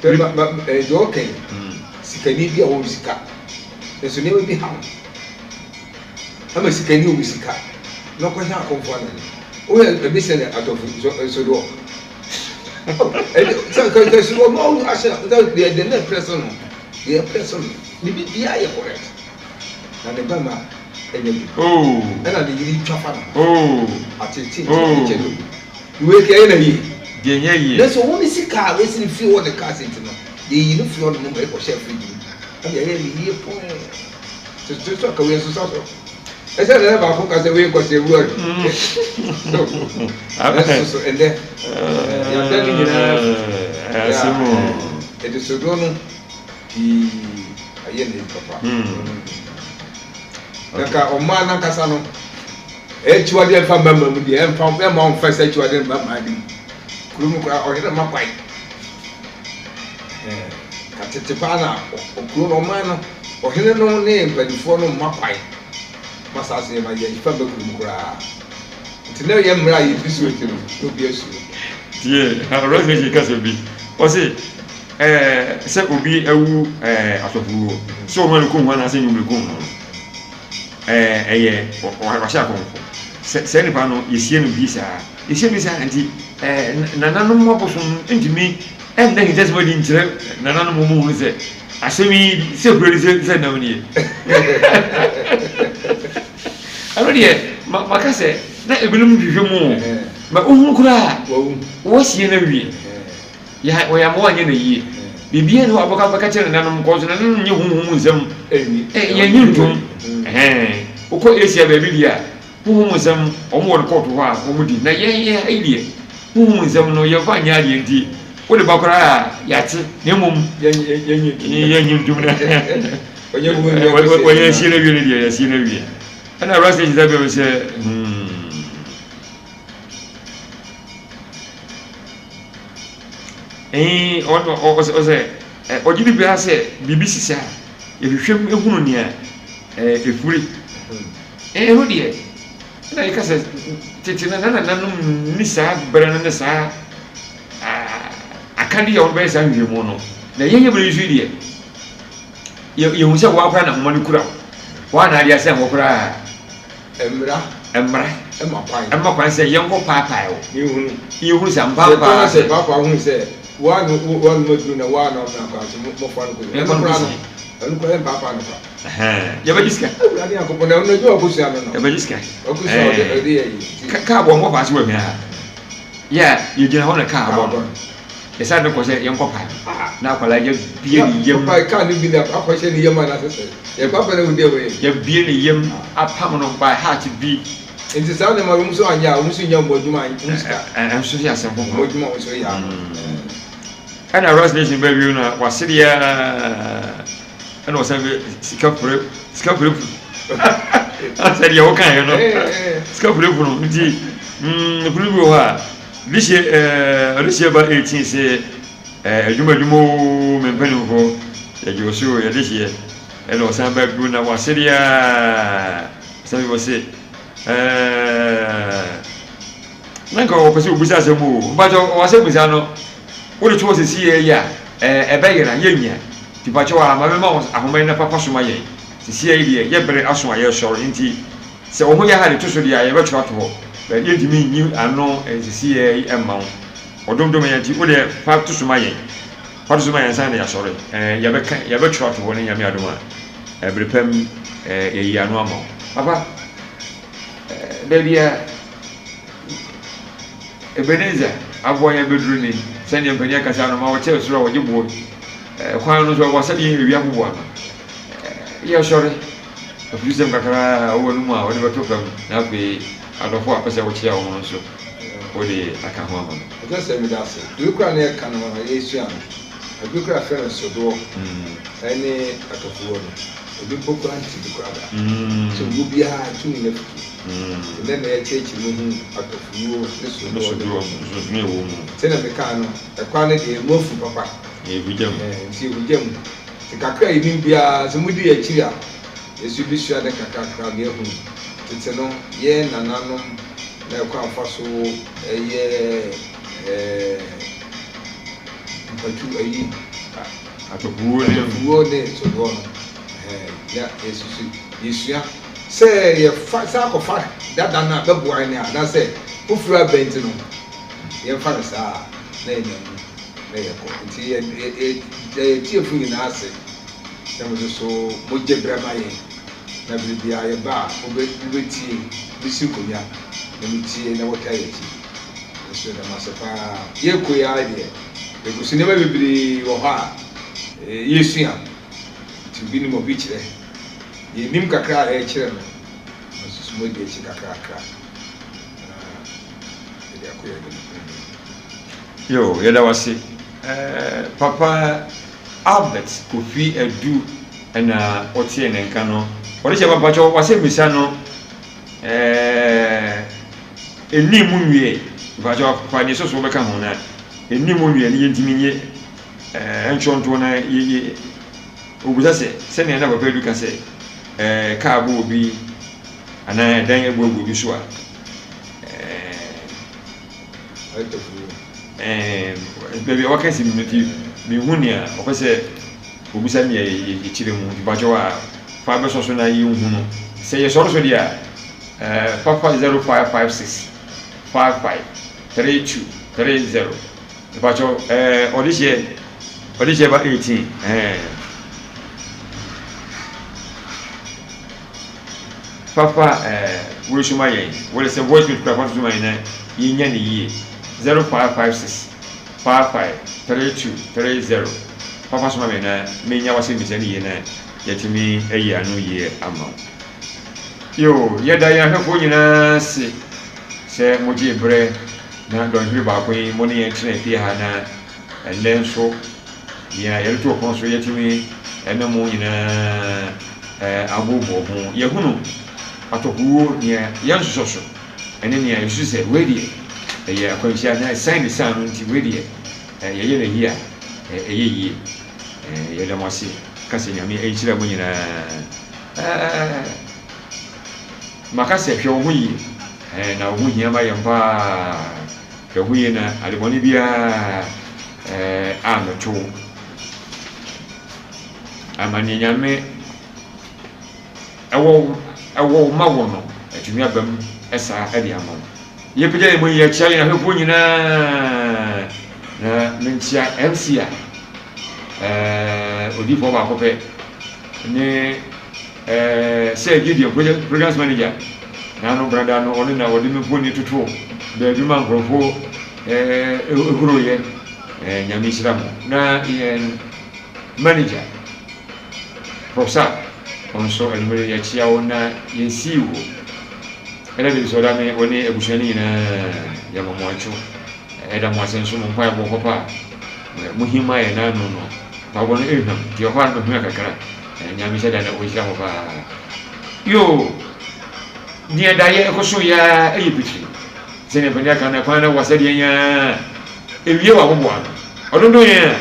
Pɛ ma ma ɛɛ deɛ ɔka yi, sikani bi a ɔwɔ sika, nso nneɛma bi ha no. Ama sikani a ɔwɔ sika na ɔkɔhyɛ akɔmfoɔ anan. Woyɛ ebi sɛ ne atɔfo nso nso doɔ. Ɛde sɛ nka nka so ɔno ɔno ahyɛ sɛ deɛ deɛ na ɛpɛ so no deɛ ɛpɛ so no ne biribiara yɛ correct na ne bɛma ɛnyɛ adwuma. Oh. Ɛna ne yere twa fa no. Oh. Atete nti oh. Kyɛ no. Wei kɛ ɛyɛ na yie. Deɛ nyɛ yie. Nanso wɔn ne sika a wɔsi ne fie hɔ ne cars nti no yɛyi no fie hɔ nom ma ɛkɔhyɛ fridge mu ɛna yɛyɛ ne yie pɔn. Tete so aka wei nso sa so. Ɛsɛ nana baako ka sɛ wei nkɔsɛ ewu ɔre. So ɛso so ɛnɛ yɛada ne nyinaa ɛde sodoɔ no pii ayɛ ne papa. Na ka ɔmaa nankasa no akyiwadeɛ mfa mmarima mu deɛ ɛmfa ɛmma ɔmfa sɛ akyiwadeɛ mma mmaa bi kurom koraa ɔhene mma kwan. Ka tete paa na kuro no ɔman no ɔhene no ne mpanimfoɔ no mma kwan ma saa asɛm yi ma yɛmfa mma kurom koraa. Nti na ɛyɛ mmerɛ a yɛdi so nti no na obi asuro. Tie, Rosmary kasa bi, ɔse ɛɛ sɛ obi awu ɛɛ asɔfowuo, sɛ ɔno ne kum ho anaasɛ nnwom ne kum ho no, ɛɛ ɛyɛ wahyɛ akɔmfo. Sɛ saa nipa no yɛsie no bi saa, yɛsie no bi saa nti ɛɛ nananom abosom ntumi ɛnna ahintasɛm adi nkyerɛ nananom wɔn hunu sɛ asɛm yi sɛ kura ni sɛ sɛ nam nie. Ɛno deɛ ma maka sɛ na ebinom hwehwɛ mu o, ma wohunu koraa wɔasie no awie. Yɛ wɔyɛ ama wɔanyɛ no yie. Biribiara nni hɔ a wɔbɛka bɛka kyerɛ nananom kɔ so nananom nyɛ honhom mu nsɛm. Yɛnnye ntom. Wokɔ Asia baabi deɛ a, honhom mu nsɛm wɔn wɔ no kɔɔto hɔ a wɔn di. Na yɛn yɛn ha yi deɛ, honhom mu nsɛm no yɛmfa nyɛ adeɛ nti wode ba koraa a yɛate na mmom yɛnnye ntom na wɔyɛ asie no awie no deɛ yɛasie no awie. Ɛna Rasta gyina baabi sɛ hmm. Ɛn, ɔno, ɔsɛ, ɔsɛ, ɔgye di biara sɛ biribi si saa a, yɛhwehwɛ mu ehunu nea ɛɛ efiri. Ɛno deɛ, ɛna yɛka sɛ tete no na nananom nni saa berɛ no ne saa akadeɛ a wɔbɛyɛ saa nhwehwɛmu no. Na yɛn yɛ berɛ yi so yi deɛ, yɛhu sɛ wɔn koraa na nhoma no kura wo. Wɔn na adeɛ asɛn hɔ koraa. Mmara. Mmara. Ma kwan. Ɛma kwan sɛ yɛnkɔ paapae wo. Yɛnhunu. Yɛnhunu sɛ ampampaa. Sɛ ɛtɔ na sɛ paapaa hunu sɛ woa no woa no maduru na woa na ɔmena kwan so mɔfa no kɔsi. Ɛno koraa no ɛno koraa yɛmpaapaa no kwa. Yɛbɛgye sika. Awurade Nyankopɔn na ɛno adwuma ɔkɔsua no no. Yɛbɛgye sika. Ɔkɔsua ɔde ɔde yɛ yi. Kaa bɔ mmɔ paase wɔ hwɛ ha. Yɛ a yɛgyina hɔ na kaa bɔ no. Yɛsan de kɔ sɛ yɛnkɔ pae na akwadaa yɛabue ne yam. Pae kaa no bi na akɔhyɛ ne yam anaasɛ sɛ yɛpaapa na wodi ɛwɔ yɛ. Yɛabue ne yam apam no by heart bi. Nti saa nneɛma no wɔn nso anyɛ a wɔn nso nya wɔn adwuma wɔn sika. Ɛnso yɛ asɛm foforɔ. Wɔn adwuma wɔn nso yɛ ano. Ɛna Rust Nation bɛ wie no a wasere aa ɛna ɔsan bɛ sika fure sika fure fu asɛ deɛ wɔka yɛ no sika fure fu no nti mm kunu bi wɔ hɔ a. Dehyeɛ eh, ɔdehyeɛ ba 18 se eh, adwuma adwuma oo, me mpanimfoɔ, yɛgye wo so oo, yɛ dehyeɛ. Ɛna ɔsan ba bio na wasere aa, ɔsan bi ɔse eh, na nka ɔpɛ sɛ ɔbisa asɛm oo, mpakyɛ ɔwɔ asɛm bisa no, wode to hɔ sɛsi yɛ yi a, eh, ɛbɛyera, yɛnnya. Nti mpakyɛ a, ma mema wo ahoma yi na fa fa so ma yɛn. Sɛsi yɛ yi deɛ, yɛ bere aso a yɛresɔre, nti Sɛ wo ho yɛ hare to so deɛ a, yɛbɛtwerɛ ato hɔ, but yɛntumi nyi ano nsisiiɛ yi mma wo. Ɔdomdom yɛn nti, wo deɛ fa to so ma yɛn. Fa to so ma yɛn ansa na yɛasɔre. Ɛɛ, yɛbɛka, yɛbɛtwerɛ ato hɔ ne Nyame adom a, ɛɛ, bere pa mu, ɛɛ, yɛayi ano ama wo. Papa, ɛɛ, baabi a Ebenezer aboa yɛn abɛduru ni, sɛdeɛ mpanin akasa no, ma wɔkyɛɛ soro a wɔgye boɔ. Ɛɛ, kwan no nso, ɛwɔ sɛdeɛ ewia boboa no. Ɛɛ, yɛsɔre. Afutusɛm kakra a ɔwɔ no mu a wode bɛto fam, na afei adɔfo a wopɛ sɛ wokyea wɔn no nso, wode aka ho ama no. Ɛkyerɛ sɛ meda ase. Wei koraa na yɛka no a yɛresua no, ebi koraa yɛfrɛ no sodoɔ ne atɔfoɔ no, ebi mpo koraa nte bi koraa da. Sɛ owuo biara tumi nya futuo. Nti nnɛ na yɛkyerɛkyerɛ mu hu atɔfowuo ne sodoɔ ne. Sɛdeɛ mekaa no, ɛkwan no deɛ emu afu papa. Nti ɛgu gya mu. Nti kakra a yɛnim biara, sɛ modi yɛn akyiri a, yɛn nso yɛbɛsua ade nkakrakra ma yɛahunu. Tete no, yɛn nananom na ɛkwan a wɔfa so yɛ mpatu ayi, Atɔfowuo ne. Atɔfowuo ne sodoɔ no, ɛhɛn, na yɛsusu, yɛsua sɛ yɛfa, san kɔfa dada no a bɛboa yɛn anaasɛ foforɔ aba nti no, yɛmfa no saa a, na yɛnam mu na yɛkɔ. Nti yɛ, yɛ, yɛda yɛn atiefo nyinaa ase sɛ mo nso so mogye berɛ ma yɛn, na berɛ biara yɛba a, mobɛ, mobɛtie, mesi nkonnwa na metie na wɔtaa yɛn akyi. Nso yɛda mo ase paa. Yɛrekɔ yi ara deɛ, Yɛgu so nneɛma bebree wɔ hɔ a yɛresua, nti obi nim a obi kyerɛ. Deɛ yɛnim kakra a yɛrekyerɛ no, mo nso so moadi akyi kakrakra na yɛde akɔ yɛn anim. Yo, yɛda wo ase. Eh, Papa Albert Kofi Adu na ɔteɛ ne nka no. Ɔde hyɛ papakyɛw wasɛmmisa no eh, ɛnni mu nwie. Mpakyɛw fa nea ɛsɔ so bɛka ho na ɛnni mu nwie no yɛntumi nye eh, ntwerɛntoɔ na yɛ yɛ obisa sɛ sɛnea na Papa Adu ka sɛ eh, kaa bɔ obi anaa ɛdan abu agu obi so a eh, eh, baabi a waka si no nti mehu nea ɔpɛ sɛ obisa nea yɛkyerɛ mu nti mpakyɛw a fa bɛsɔ so na yɛnhu no sɛ yɛsɔre so deɛ a eh, fafa 0556 55 32 30 mpakyɛw eh, ɔde hyɛ ɔde hyɛ ba 18 eh. Fafa eh, wei so ma yɛn wɔde sɛ voice note kura fa so ma yɛn na yɛnya ne yie 0556 55 32 30 fafa so ma me na menya wasɛmmisa ne yie na yɛatumi ayi ano yie ama wo. Yoo, yɛda yɛn ahwɛfoɔ nyinaa ase sɛ mogyee berɛ na dɔnhwere baako yi mo ne yɛn tena fie ha na ɛnnɛ nso nea yɛde to ɔpono so yɛatumi ne mo nyinaa abooboo ho. Yɛahunu atɔkowuo nea yɛnsosɔ so ne nea yɛsusu sɛ wei deɛ ɛyɛ akwanhyia anaa ɛsan ne san no nti wei deɛ yɛyɛ no ayi a ɛyɛ yie. Yɛda mo ase ka sɛ Nyame nhyira mo nyinaa. Ɛɛ, maka sɛ hwɛ wo ho yie, ɛɛ, na wo ho hia ma yɛn paa. Hwɛ wo ho yie na adebɔne biara ɛɛ ammɛto wo. Ama nea Nyame ɛwɔ ɛwɔ wo ma wo no atumi aba mu saa de ama wo. Yɛpagya yɛn mu yi yɛkyia yɛn ahwɛfoɔ nyinaa na menkyia MC a ɛɛ odiifoɔ baako pɛ ne ɛɛ Sir Gideon project programs manager na ano brada no ɔno na ɔde me mfoni toto baabi ma nkurɔfoɔ ɛɛ ehoroyɛ ɛɛ Nyame nhyira mo na yɛn manager Professor ɔno nso anwummere yɛkyia wo na yɛn CEO ɛna de sɛ ɔda me wo ne abusua no nyinaa yɛma mo akyo ɛda mo ase nso mo mpaebɔ papa a mo him ayɛ n'ano no mpaebɔ no ɛhwam nti ɛhɔ a no mahua kakra. Nyame hyɛ da na ɔnhyira mo paa. Yoo, deɛ daeɛ ɛkɔso yɛ ara ɛyɛ pitiri. Sɛdeɛ mpanin aka no, kwan no wɔ sɛdeɛ yɛn ara ɛwie wɔ aboboa no. Ɔdodon yɛn a,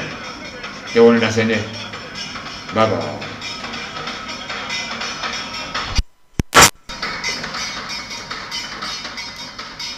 yɛwɔ no dasɛ nnɛ. Bye bye.